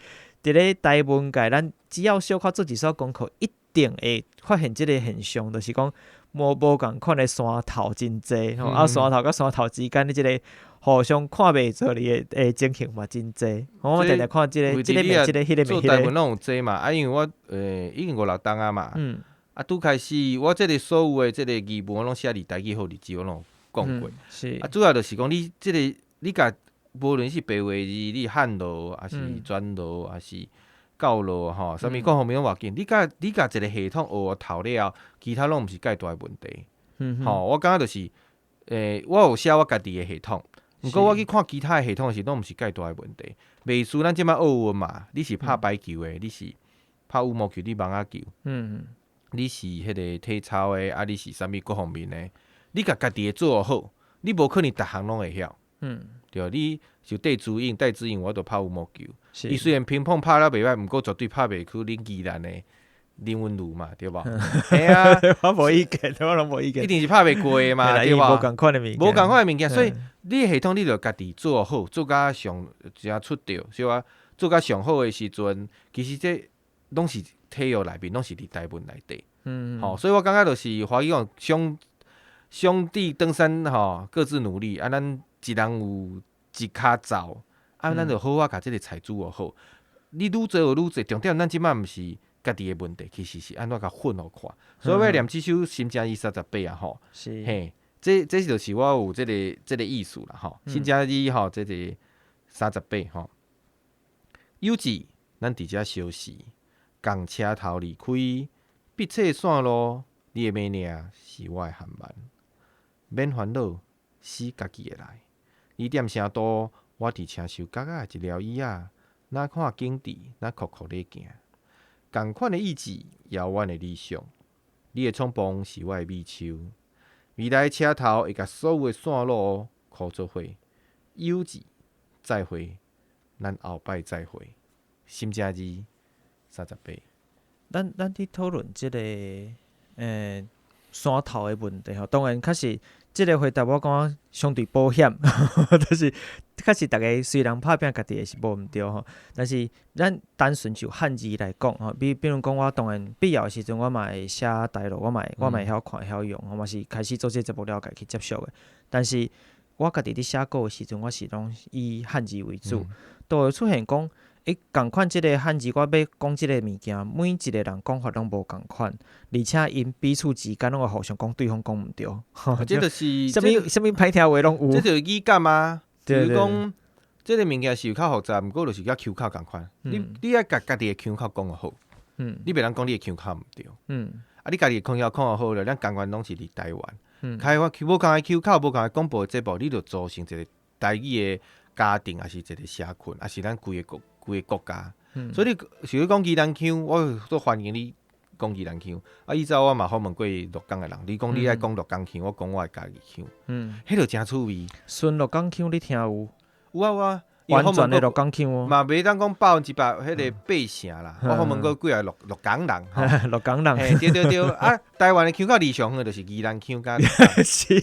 佇咧台文界，咱只要小可做一寡功課，一定會發現這個現象，就是講無無仝款的山頭真濟，吼，啊山頭佮山頭之間的這個互相看袂做的的情形嘛真濟。我定定看這個，這個罵這個，彼個罵彼個。做台文攏有這嘛，啊，因為我已經五六冬啊嘛。啊，拄開始我這個所有的這個字文，我攏寫佇台語好日子，我攏有講過。啊，主要就是講你這個，你共無論是白話字，你漢羅，抑是全羅，抑是教羅吼，啥物各方面攏無要緊。你共一個系統學透了後，其他攏毋是蓋大的問題。吼，我感覺就是，我有寫我家己的系統，毋過我去看其他的系統時，攏毋是蓋大的問題。袂輸咱這擺奧運嘛，你是拍排球的，你是拍羽毛球，你網仔球。你是彼個體操的，啊，你是啥物各方面的？你共家己的做好，你無可能逐項攏會曉。對，你像戴資穎，戴資穎我都拍羽毛球。伊雖然乒乓拍了袂䆀，毋過絕對拍袂去恁宜蘭的林昀儒嘛，對無？嘿啊，我無意見，我攏無意見。一定是拍袂過的嘛，對無？無仝款的物件，無仝款的物件，所以你的系統你著家己做好，做甲上誠出著，小可做甲上好的時陣，其實這攏是體育內面，攏是佇台文內底。吼，所以我感覺就是華語講兄兄弟登山吼，各自努力。啊，咱一人有一跤灶，啊，咱就好好共這个菜煮予好。你愈濟學愈濟，重點咱這擺毋是家己的問題，其實是按怎共混予看。所以我念這首心情字三十八啊，吼，嘿，這這就是我有這个這个意思啦，吼。心情字吼，這個三十八吼。幼稚，咱佇遮相識，仝車頭離開，彼此散路，你的命令是我的含萬，免煩惱，死家己會來。你踮成都，我佇青樹角仔的一寮椅仔，若看景致，若酷酷咧行。仝款的意志，遙遠的理想。你的創夢是我的美樹。未來的車頭會共所有的線路箍做伙。幼稚，再會，咱後擺再會。心情字三十八。咱咱佇討論這个山頭的問題吼，當然確實這个回答我感覺相對保險，就是確實逐家雖然拍拚家己的是無毋對吼，但是咱單純就漢字來講吼，比比如講我當然必要的時陣我嘛會寫台語，我嘛會我嘛會曉看會曉用，我嘛是開始做這個節目了解去接觸的。但是我家己佇寫稿的時陣，我是攏以漢字為主，都會出現講，仝款這個漢字，我欲講這个物件，每一個人講法攏無仝款，而且𪜶彼此之間攏會互相講對方講毋對。這就是啥物啥物歹聽話攏有。這就是語感啊，就是講這个物件是有較複雜，毋過就是佮腔口仝款。你你愛共家己的腔口講予好，你袂當講你的腔口毋對。啊，你家己的腔口講予好了，咱仝款攏是佇台灣，開發無仝的腔口，無仝的廣播節目，你就組成一個台語的家庭，抑是一個社群，抑是咱規个國規个國家。所以你像你講宜蘭腔，我都歡迎你講宜蘭腔。啊，以前我嘛訪問過鹿港的人，你講你愛講鹿港腔，我講我的嘉義腔。彼就誠趣味。純鹿港腔你聽有？有啊有啊，完全的鹿港腔哦。嘛袂當講100%彼个八成啦。我訪問過幾個鹿鹿港人，鹿港人。嘿，對對對。啊，台灣的腔較離上遠就是宜蘭腔佮。是。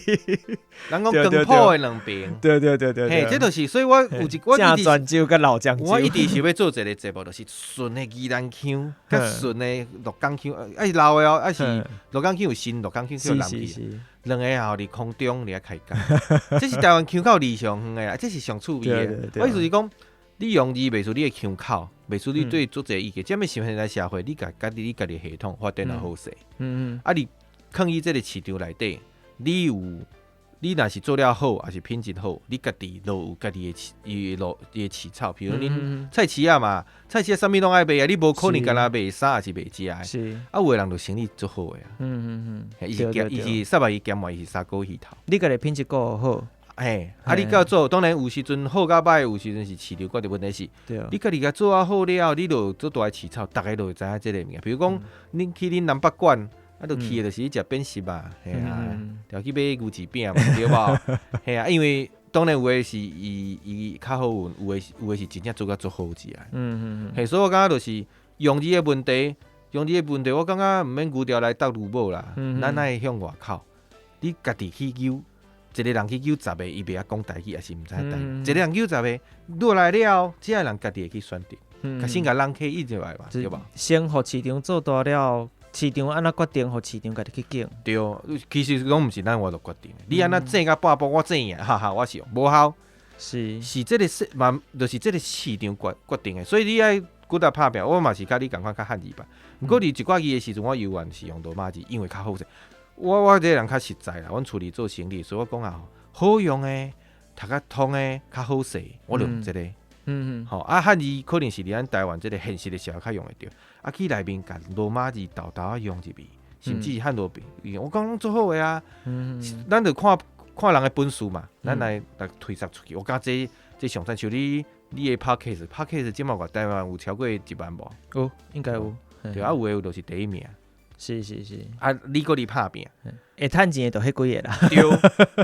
人講光譜的兩邊。對對對對。嘿，這就是，所以我有一我正泉州佮老漳州。我一直想欲做一个節目，就是純的宜蘭腔，佮純的鹿港腔，抑是老的哦，抑是鹿港腔有新鹿港腔叫南去。兩个吼佇空中佇遐開講，這是台灣腔口離上遠的啦，這是上趣味的。我意思是講，你用字袂輸你的腔口，袂輸你對足濟意見。這物是現代社會，你家家己你家己系統發展就好勢。啊，你囥佇這个市場內底，你有你若是做了好，抑是品質好，你家己就有家己的市伊的路伊的市場。比如恁菜市仔嘛，菜市仔啥物攏愛賣啊，你無可能干焦賣衫，抑是賣食的。啊，有的人就生意足好的啊。伊是兼伊是虱目魚兼賣，伊是砂鍋魚頭。你家己品質顧好。嘿，啊，你到做，當然有時陣好佮歹，有時陣是市場決定問題是，你家己共做啊好了，你就有足大的市場，逐个就會知影這个物件。比如講，恁去恁南北館，啊，就去的就是去食扁食嘛，嘿啊，著去買牛舌餅嘛，對無？嘿啊，因為當然有的是伊伊較好運，有的是真正做甲足好食的。嘿，所以我感覺就是用字的問題，用字的問題，我感覺毋免牛調來鬥牛母啦，咱愛向外口，你家己去揪。一个人去揪十个，伊袂曉講台語，抑是毋知影台語。一个人揪十个，落來了，這个人家己會去選擇，共先共人客引入來嘛，對無？先予市場做大了，市場按怎決定，予市場家己去揀。對，其實攏毋是咱外頭決定的。你按怎正甲半步，我正贏，哈哈，我是無效。是這个市嘛，就是這个市場決定的。所以你愛骨力拍拚，我嘛是佮你仝款較漢字版。毋過佇一寡字的時陣，我猶原是用羅馬字，因為較好勢。我這个人較實在啦，阮厝裡做生理，所以我講啊，好用的、讀較通的、較好勢，我就用這个。吼啊，漢字可能是佇咱台灣這个現實的社會較用會著，啊去內面共羅馬字沓沓仔用入去，甚至漢羅邊，我講攏足好的啊。咱就看看人的本事嘛，咱來推捒出去。我感覺這上讚，像你的 Podcast，Podcast 這馬台灣有超過1萬無？有，應該有。對啊，有的有就是第一名。啊，你閣咧拍拚，會趁錢的就彼幾个啦。對，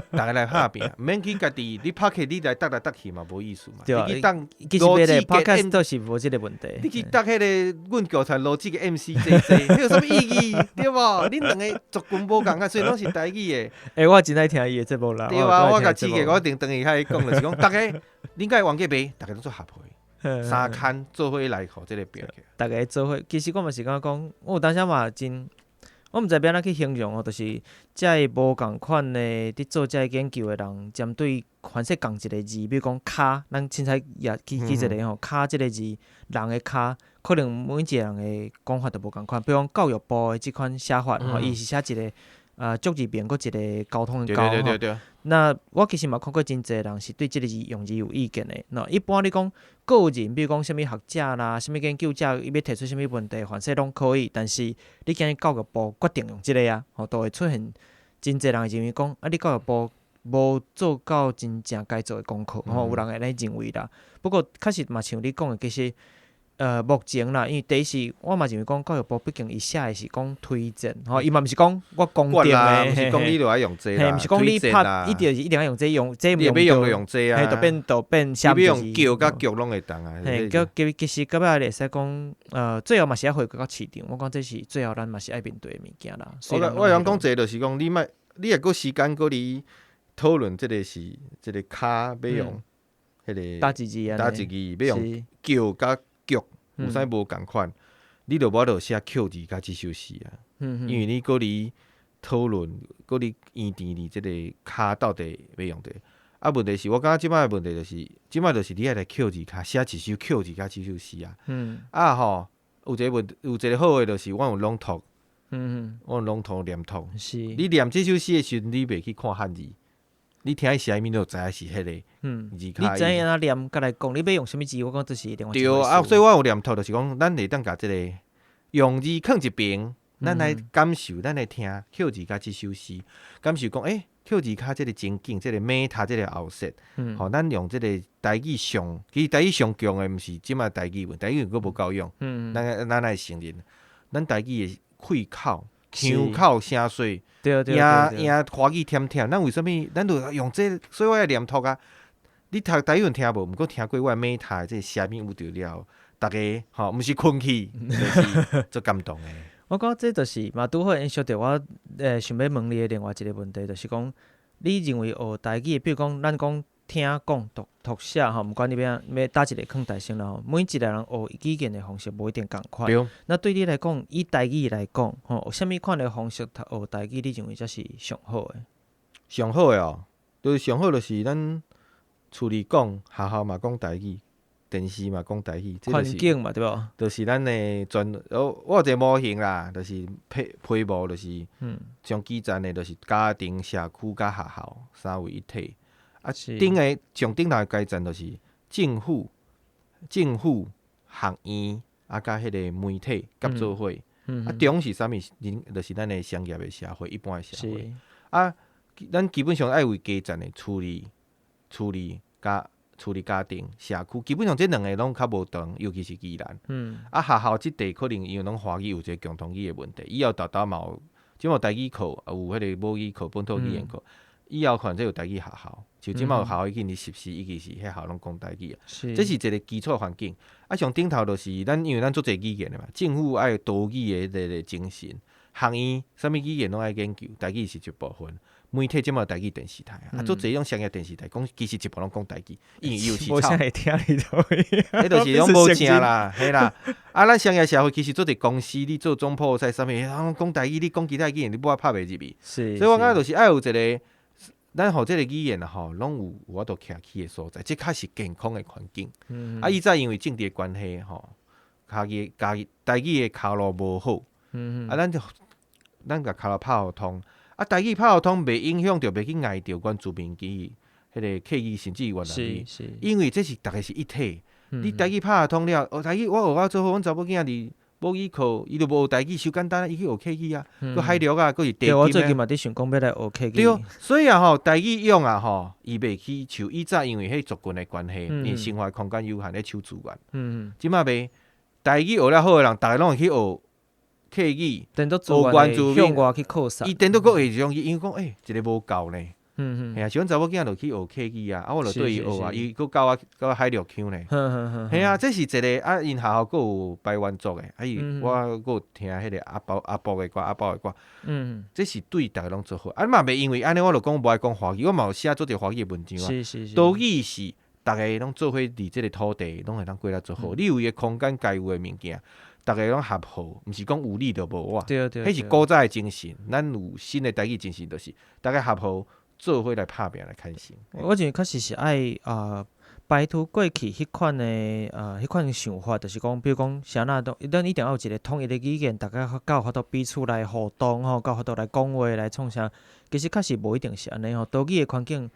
逐家來拍拚，毋免去家己，你拍起你來搭來搭去嘛，無意思嘛。你去當其實袂咧，Podcast 都是無這个問題。你去搭彼个阮劇團羅志的 MC JJ，彼有啥物意義？對無？恁兩个族群無仝款，雖然攏是台語的。欸，我真愛聽伊的節目啦。對啊，我共刺激，我一定轉去共伊講，就是講，逐家恁共伊冤家袂，逐家攏做合伙。三牽做伙來予這个拼起來。逐家做伙，其實我嘛是感覺講，我有當時嘛真，我毋知欲按怎去形容哦，就是遮个無仝款的佇做遮个研究的人，針對凡勢仝一个字，比如講跤，咱凊彩也舉舉一个吼，跤這个字，人的跤，可能每一個人的講法都無仝款。比如講教育部的這款寫法，吼，伊是寫一个足字邊閣一個交通的交吼。那我其實嘛看過真濟人是對這个字用字有意見的。那一般你講個人，比如講啥物學者啦，啥物研究者，伊欲提出啥物問題，凡勢攏可以。但是你今日教育部決定用這个啊，吼，都會出現真濟人會認為講，啊，你教育部無做到真正該做的功課，吼，有人會按呢認為啦。不過確實嘛，像你講的，其實目前啦，因為第一是，我嘛認為講教育部畢竟伊寫的是講推薦，吼，伊嘛毋是講我公定的，毋是講你就愛用這啦，毋是講你拍，伊就是一定愛用這用，這你欲用就用這啊，就變就變寫。你欲用叫佮腳攏會當啊。嘿，佮其實到尾仔會使講，最後嘛是愛回歸到市場，我講這是最後咱嘛是愛面對的物件啦。我想講這就是講，你莫，你若閣時間閣佇討論這个是這个跤欲用，彼个打一字，打一字欲用叫佮腳有啥無仝款，你就無法度寫扣字佮這首詩啊。因為你閣佇討論，閣佇圓甜佇這个跤到底欲用佗。啊，問題是我感覺這擺的問題就是，這擺就是你愛來扣字跤寫一首扣字佮這首詩啊。啊吼，有一个問，有一个好的就是我有朗讀，我有朗讀念讀。你念這首詩的時陣，你袂去看漢字。你聽伊寫啥物，你就知影是彼个字。你知影按怎念，佮來講，你欲用啥物字？我講這是另外一對啊，所以我有念讀，就是講，咱會當共這个用字囥一爿，咱來感受，咱來聽扣字跤這首詩，感受講，欸，扣字跤這个情景，這个美塔，這个後設，吼，咱用這个台語上，其實台語上強的毋是這擺台語文，台語文閣無夠用，咱愛承認，咱台語的氣口。腔口聲細，贏贏華語忝忝，咱為啥物？咱就用這個，所以我愛念讀啊。你讀台語文聽無？毋過聽過我美塔的這個聲音有著了，逐家吼，毋是睏去，就是足感動的。我感覺這就是嘛，拄好延續著我想欲問你的另外一個問題，就是講，你認為學台語，比如講，咱講。聽講讀讀寫吼，毋管你欲按欲佗一个囥台先啦吼，每一个人學語言的方式無一定仝款。那對你來講，以台語來講，吼，啥物款的方式讀學台語，你認為才是上好的？上好的哦，就是上好就是咱厝裡講，學校嘛講台語，電視嘛講台語，這就是環境嘛，對無？就是咱的全，我有一個模型啦，就是批模，就是上基層的，就是家庭、社區佮學校三位一體。啊，頂个上頂頭的階層就是政府、學院啊，佮彼个媒體合做伙。啊，中是啥物？人就是咱的商業的社會，一般的社會。啊，咱基本上愛為基層的處理家庭、社區，基本上這兩个攏較無同，尤其是宜蘭。啊，學校這塊可能因為攏華語有一個共同語的問題，以後沓沓嘛有，這馬有台語課，有彼個母語課、本土語言課。以後可能這有台語學校，像這馬有學校已經佇實施，已經是彼校攏講台語啊。這是一個基礎環境。啊，上頂頭就是咱，因為咱足濟語言的嘛，政府愛多語的彼個精神，學院啥物語言攏愛研究，台語是一部分。媒體這馬有台語電視台啊，足濟種商業電視台講，其實一部攏講台語，因為伊有市場。無啥會聽你都。彼就是攏無正啦，嘿啦。啊，咱商業社會其實做佇公司，你做總鋪使啥物，攏講台語，你講其他語言，你無拍袂入去。所以我感覺就是愛有一個，咱予這个語言吼，攏有法度徛起的所在，這較是健康的環境。啊，以前因為政治的關係吼，家己家己台語的跤路無好，啊，咱就咱共跤路拍予通，啊，台語拍予通，袂影響著，袂去礙著原住民語，彼个客語甚至越南語，因為這是逐个是一體。你台語拍予通了，學台語我學啊做好，阮查某囝佇母語課，伊就無學台語，傷簡單，伊去學客語啊，閣海陸啊，閣是地對，我最近嘛佇想講欲來學客語。對，所以啊吼，台語用啊吼，伊袂去搶以早因為彼族群的關係，因生活空間有限，咧搶資源。這馬袂，台語學了好的人，逐个攏會去學客語，學原住民向外去擴散。伊顛倒閣會這種，因為講欸，一个無夠呢。嘿啊，像阮查某囝就去學客語啊，啊，我就綴伊學啊，伊閣教我海陸腔呢。嘿啊，這是一个啊，𪜶學校閣有排灣族的，啊伊我閣有聽彼个阿婆阿婆的歌，阿婆的歌。這是對逐个攏做好，啊嘛袂因為按呢，我就講無愛講華語，我嘛有寫足濟華語的文章啊。多語是逐个攏做伙佇這个土地，攏會當過來做好。你有伊的空間，該有的物件，逐个攏合好，毋是講有你就無我。彼是古早的精神，咱有新的台語精神，就是逐个合好。做伙來拍拚來牽成。我認為確實是愛啊，排除過去彼款的啊，彼款想法，就是講，比如講，啥若都，咱一定愛有一个統一的語言，逐家才有法度彼此來互動吼，才有法度來講話來創啥。其實確實無一定是按呢吼。多語的環境，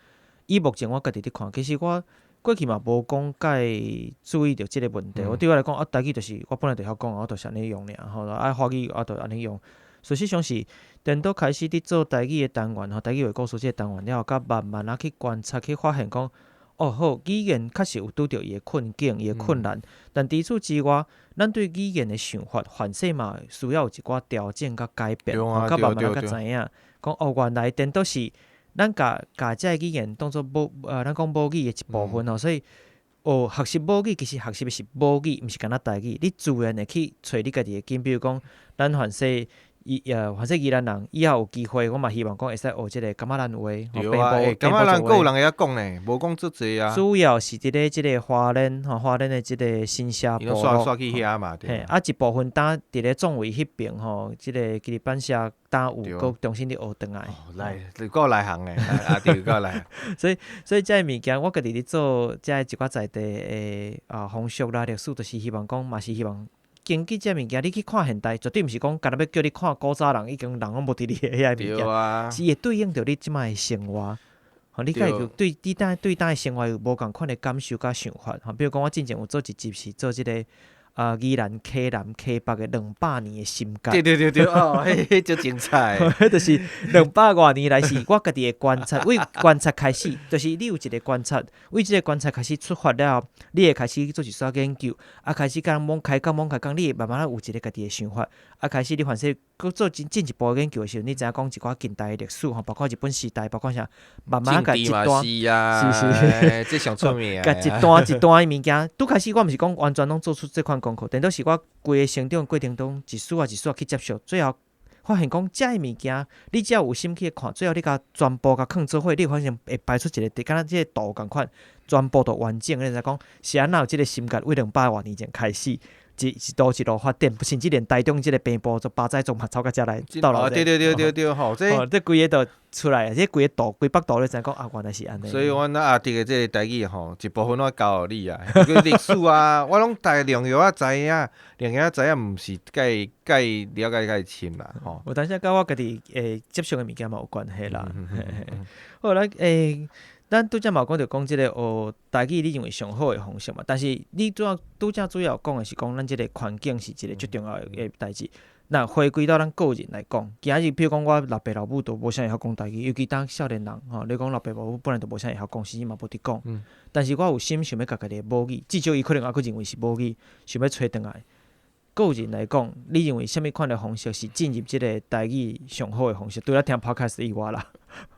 以目前我家己佇看，其實我過去嘛無講介注意著這个問題。我對我來講，啊，台語就是我本來就曉講，我就是按呢用爾吼。啊，華語我就按呢用。事實上是，顛倒開始佇做台語的單元吼，台語話故事這個單元了後，佮慢慢仔去觀察，去發現講，哦好，語言確實有拄著伊的困境，伊的困難。但除此之外，咱對語言的想法、範式嘛，需要有一寡調整佮改變，佮慢慢仔佮知影，講哦，原來顛倒是咱共共這个語言當做母，咱講母語的一部分吼，所以哦，學習母語其實學習的是母語，毋是干焦台語。你自然會去揣你家己的根，比如講，咱凡勢。伊反正宜蘭人以後有機會，我嘛希望講會使學這个噶瑪蘭話。對啊，欸，噶瑪蘭閣有人會曉講呢，無講足濟啊。主要是佇咧這个花蓮吼，花蓮的這个新社部落。煞去遐嘛，對。嘿，啊，一部分呾佇咧壯圍彼邊吼，這个基里班社呾有閣重新佇學轉來。哦，來，閣內行的，啊對，閣內。所以這个物件，我家己佇做這个一寡在地的啊風俗啦歷史，就是希望講，嘛是希望。根據這个物件，你去看現代，絕對毋是講，干焦欲叫你看古早人已經人攏無佇咧遐个物件，是會對應著你這擺的生活。吼，你敢會有對你當對當的生活有無仝款的感受佮想法？吼，比如講，我進前有做一集是做這个啊，宜蘭溪南溪北的200年的心結。對對對對，哦，彼足精彩。彼就是兩百外年來是我家己的觀察，為觀察開始，就是你有一个觀察，為這个觀察開始出發了後，你會開始做一撮研究，啊，開始共人猛開講猛開講，你會慢慢仔有一个家己的想法，啊，開始你凡勢閣做進進一步的研究的時陣，你知影講一寡近代的歷史吼，包括日本時代，包括啥，慢慢共一段，是是，這上出名。共一段一段的物件，拄開始我毋是講完全攏做出這款功課，顛倒是我規个成長過程中，一絲仔一絲仔去接觸，最後。發現講遮的物件，你只要有心去看，最後你共全部共囥做伙，你會發現會排出一個，敢若這個圖仝款，全部都完整。你知講是按怎有這個心結，為200外年前開始，一路一路發展，甚至連台中這個平埔族巴仔族嘛走到遮來到老。對對對對對，吼，這哦，這規个都出來，這規個圖規幅圖你知講啊，原來是按呢。所以阮阿弟的這個台語吼，一部分我交予你啊，個歷史啊，我攏逐个量藥仔知影，量藥仔知影，毋是介介了解介深啦，吼。有當時佮我家己接觸的物件嘛有關係啦。好，來咱拄才嘛有講著講這個學台語，你認為上好的方式嘛？但是你主要拄才主要講的是講咱這個環境是一個足重要的代誌。那回歸到咱個人來講，今日比如講我老爸老母都無啥會曉講台語，尤其當少年人吼，你講老爸老母本來就無啥會曉講，甚至嘛無佇講。但是我有心想欲共家己的母語，至少伊可能猶閣認為是母語，想欲揣轉來。個人來講，你認為啥物款的方式是進入這個台語上好的方式？除了聽 podcast 以外啦。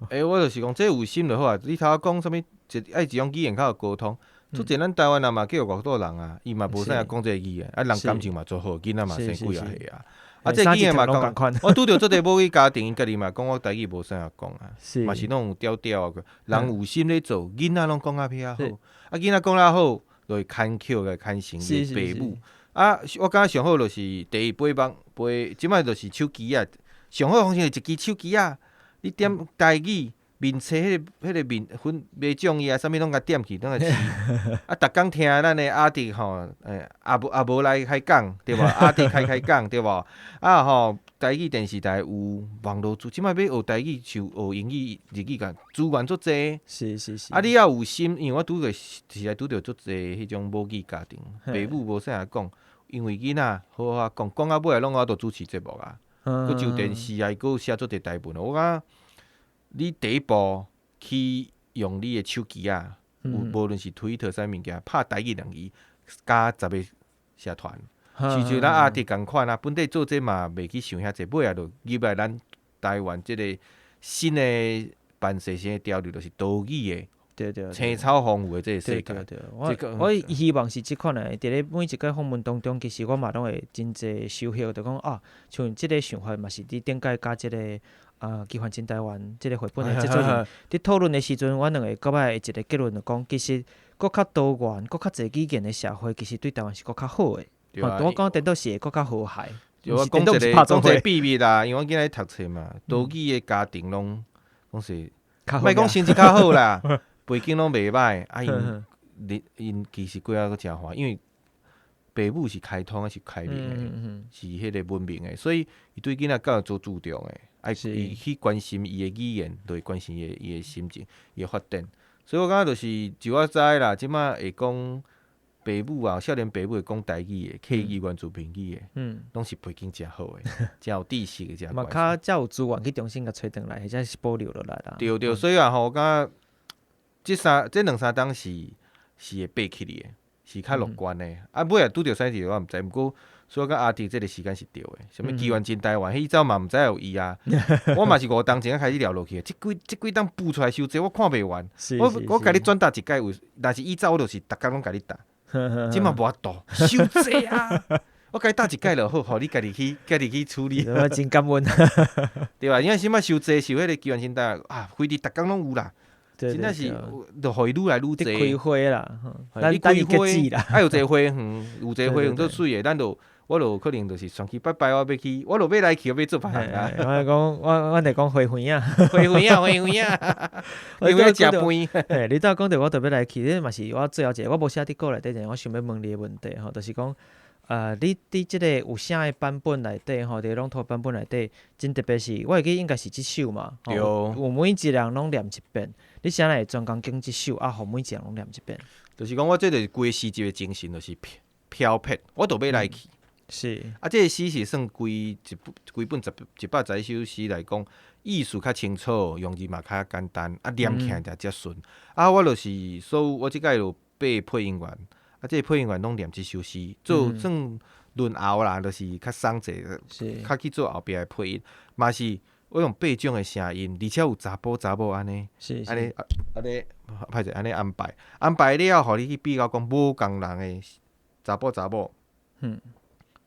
欸，我就是講，這有心就好啊。你頭仔講啥物？一愛一種語言較有溝通。出前咱台灣人嘛叫外國人啊，伊嘛無啥講這個語言，啊人感情嘛足好，囡仔嘛生幾仔歲啊。啊，這個語言嘛講，我拄著足濟母語家庭，𪜶家己嘛講我台語無啥講啊，嘛是攏有調調啊。人有心咧做，囡仔攏講較比較好。啊，囡仔講較好，就會牽強來牽成伊的爸母。啊，我感覺上好就是第一陪伴陪，這擺就是手機啊。上好方式是一支手機啊，你點台語面冊彼個面粉買醬伊啊，啥物攏共點去，攏共試。啊，逐工聽咱的阿弟吼，欸，也無來開講，對無？阿弟開開講，對無？啊吼，台語電視台有網路資，這擺欲學台語像學英語、日語共資源足濟。啊，你猶有心，因為我拄著實在拄著足濟彼種母語家庭，爸母無啥講，因為囡仔好好講，講到尾仔攏有法度主持節目啊，閣上電視啊，伊閣寫足濟台文。我感覺你第一步去用你的手機啊，有無論是推特啥物件，拍台語兩字，加10個社團，親像咱阿弟仝款啊，本底做這嘛袂去想遐濟，尾仔就入來咱台灣這個新的辦事新的潮流，就是多語的。青草豐富的這個世界。對對對，我希望是這款的，佇咧每一個訪問當中，其實我嘛攏會真濟收穫，就講啊，像這個想法嘛是佇頂擺佮這個啊，基環真台灣這個繪本的製作人佇討論的時陣，阮兩个到尾會一個結論，就講其實閣較多元、閣較濟語言的社會，其實對台灣是閣較好的。我講顛倒是會閣較和諧。我講一個講一個秘密啦，因為我囝仔讀冊嘛，多語的家庭攏攏是，莫講成績較好啦。背景攏袂歹，啊𪜶，𪜶其實過仔閣誠歡喜，因為爸母是開通，是開明的，是彼個文明的，所以伊對囡仔教育足注重的，愛伊去關心伊的語言，就會關心伊的心情，伊的發展。所以我感覺就是，就我知啦，這擺會講爸母啊，少年爸母會講台語的，客語原住民語的，攏是背景誠好的，誠有知識的，誠。嘛較才有資源去重新共揣轉來，或者是保留落來啦。對對，所以啊吼，我感覺。這兩三冬是會爬起來的，是較樂觀的。啊，尾仔拄著啥事我毋知，毋過所以我感覺阿弟這個時間是對的。啥物機緣真台灣，彼走嘛毋知有伊啊。我嘛是5冬前才開始聊落去的。這幾冬浮出來傷濟，我看袂完。我共你轉達一擺有，若是以早我就是逐工攏共你答。這馬無法度，傷濟啊！我共你答一擺就好，予你家己去處理。真感恩。對吧？因為這馬傷濟，受彼個機緣真台灣啊，非得逐工攏有啦。真正是，就予伊愈來愈濟。開花啦，你開花，啊有濟花園，有濟花園足媠的，咱就我就可能就是選去拜拜，我欲去，我就欲來去，我欲做別項啊。我講，我阮就講花園啊，花園啊，花園啊，花園食飯。嘿，你拄仔講著我就欲來去，這嘛是我最後一個，我無寫佇稿內底，我想欲問你的問題吼，就是講，你佇這個有聲的版本內底吼，佇朗讀版本內底，真特別是，我會記應該是這首嘛，有每一個人攏念一遍。你啥會專工揀這首啊？予每一個人攏念一遍。就是講，我這就是規個詩集的精神，就是飄撇，我都欲來去。啊，這個詩是算規一本規本十111首詩來講，意思較清楚，用字嘛較簡單，啊，念起來才才順。啊，我就是所有我這擺有八個配音員。啊，這個配音員攏念這首詩，做算輪候啦，就是較鬆者，較去做後壁的配音，嘛是我用八種的聲音，而且有查埔查某按呢，按呢按呢，歹勢按呢安排，安排了後，予你去比較講無仝人的查埔查某，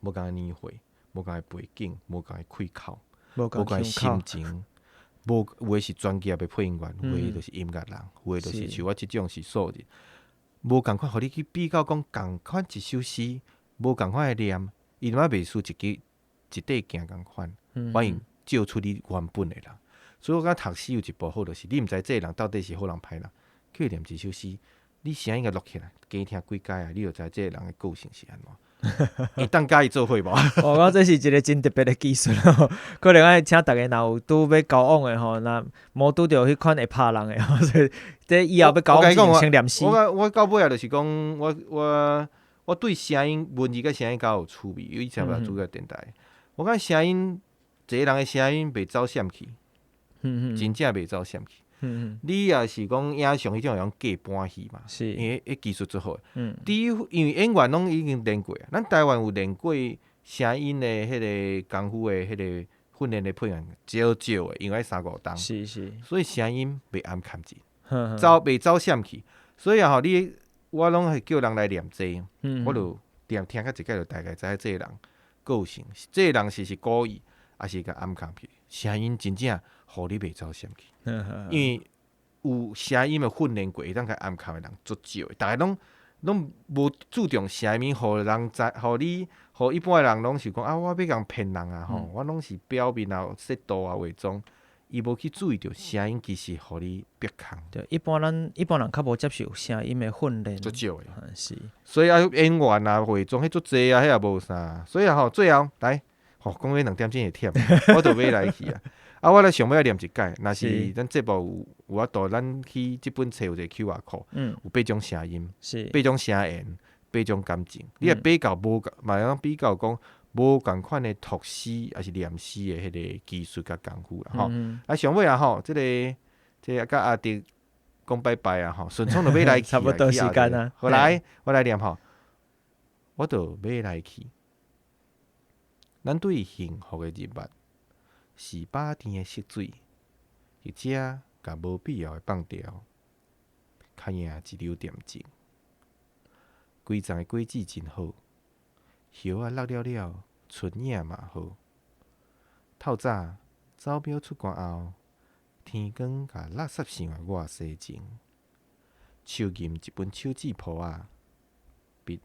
無仝的年歲，無仝的背景，無仝的氣口，無仝心情，無有的是專業的配音員，有的就是音樂人，有的就是像我這種是素人，無仝款，予你去比較講仝款一首詩，無仝款的念，伊嘛袂輸一支一塊鏡仝款，反而照出你原本的人。所以我感覺讀詩有一部好，就是你毋知這个人到底是好人歹人，叫伊念一首詩，你聲音共錄起來，加聽幾擺啊，你就知這个人的個性是按怎。會當佮伊做伙無？我感覺這是一個真特別的技術咯，可能愛請逐家若有拄欲交往的吼，若無拄著彼款會拍人的吼，所以這以後欲交往之前先念詩。我到尾仔就是講，我對聲音文字佮聲音較有趣味，因為以前嘛主要電台。我感覺聲音，一個人的聲音袂走閃去，真正袂走閃去。你若是講影像彼種會用過搬戲嘛？是，因為彼技術足好。至於因為演員攏已經練過啊，咱台灣有練過聲音的彼個功夫的彼個訓練的配音員少少的，因為愛三五冬。所以聲音袂暗崁字，走袂走閃去。所以啊吼，你我攏會叫人來念這個，我就念聽較一擺就大概知影這個人個性，這個人是故意，抑是共暗崁去？聲音真正予你袂走閃去，因為有聲音的訓練過，會當共暗崁的人足少的，逐家攏無注重聲音，予人知，予你，予一般的人攏是講啊，我欲共騙人啊吼，我攏是表面啊、色度啊、化妝，伊無去注意著聲音其實予你逼空。對，一般咱一般人較無接受聲音的訓練，足少的。是。所以啊，演員啊、化妝彼足濟啊，彼也無啥。所以啊吼，最後來，吼，講欲2點鐘會忝，我就欲來去啊。啊，我來想欲來念一擺，若是咱節目有法度，咱去這本冊有一個 QR code，有八種聲音，八種聲音，八種感情。你若比較無仝，嘛會當比較講無仝款的讀詩抑是念詩的彼個技術佮功夫啦吼。啊，上尾啊吼，這個佮阿迪講拜拜啊吼，順聰就欲來去，差不多時間啊。好來，我來念吼，我就欲來去。咱對幸福的認捌，是飽甜的色水，或者共無必要的放掉，較贏一縷恬靜。規叢的果子真好，葉仔落了了，春影嘛好。透早走廟出關後，天光共垃圾箱仔抹洗淨。手吟一本手指鋪仔，筆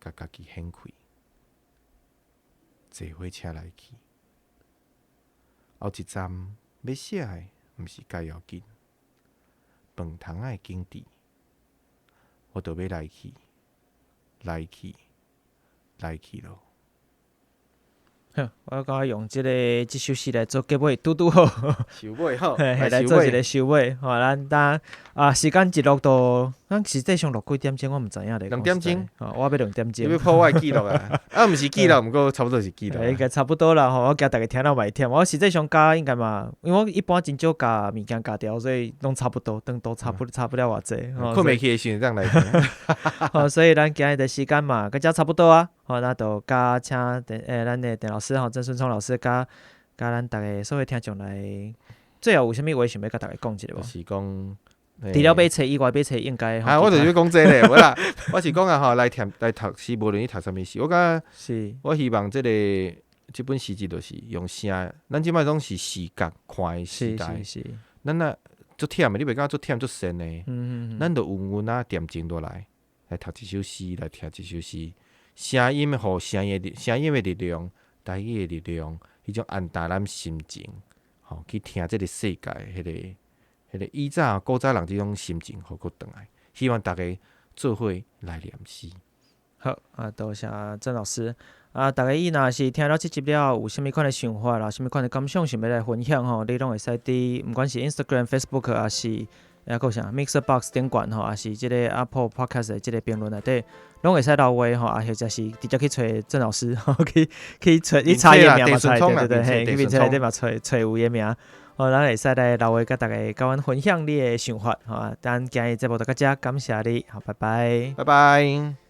共家己掀開。坐火車來去，後一站欲寫的毋是蓋要緊，飯桶仔的景致，我就欲來去，來去，來去囉。好，我感覺用這首詩來做結尾，拄拄好。收尾好，嘿，來做一個收尾。吼，咱呾啊，時間一落到，咱實際上錄幾點鐘，我毋知影咧。兩點鐘。吼，我欲兩點鐘。你欲破我的記錄啊？啊，毋是記錄，毋過差不多是記錄。應該差不多啦吼，我驚逐家聽了嘛會忝。我實際上教應該嘛，因為我一般真少教物件教掉，所以攏差不多，長度差不了偌濟。睏袂去的時陣當來聽。好，所以咱今日的時間嘛，閣遮差不多啊。好，那就佮請咱的鄭老師吼，鄭順聰老師，佮咱逐家所有聽眾來，最後有啥物話想欲佮逐家講一下無？就是講，除了買冊以外，買冊應該。啊，我就是欲講這个，無啦，我是講啊吼，來聽來讀詩，無論你讀啥物詩，我感覺，我希望這本詩集就是用聲，咱這擺攏是視覺看的時代，咱若足忝的，你袂感覺足忝足神的？咱就穩穩仔恬靜落來，來讀一首詩，來聽一首詩。聲音予聲音的力量，台語的力量，彼種安踏咱心情，吼去聽這个世界，彼個以早古早人這種心情，予閣轉來。希望逐家做伙來念詩。好，啊，多謝鄭老師。啊，逐家伊若是聽了這集了後，有啥物款的想法啦，啥物款的感想，想欲來分享吼，你攏會使佇，毋管是 Instagram、Facebook，抑是抑閣有啥 Mixer Box 頂懸吼，抑是這个 Apple Podcast 的這个評論內底，攏會使留話吼，啊，或者是直接去揣鄭老師，去揣你查伊名嘛，揣對對對，嘿，去面冊內底嘛揣揣有伊的名，吼，咱會使來留話，佮逐家佮阮分享你的想法，吼，咱今日節目就到遮，感謝你，好，拜拜，拜拜。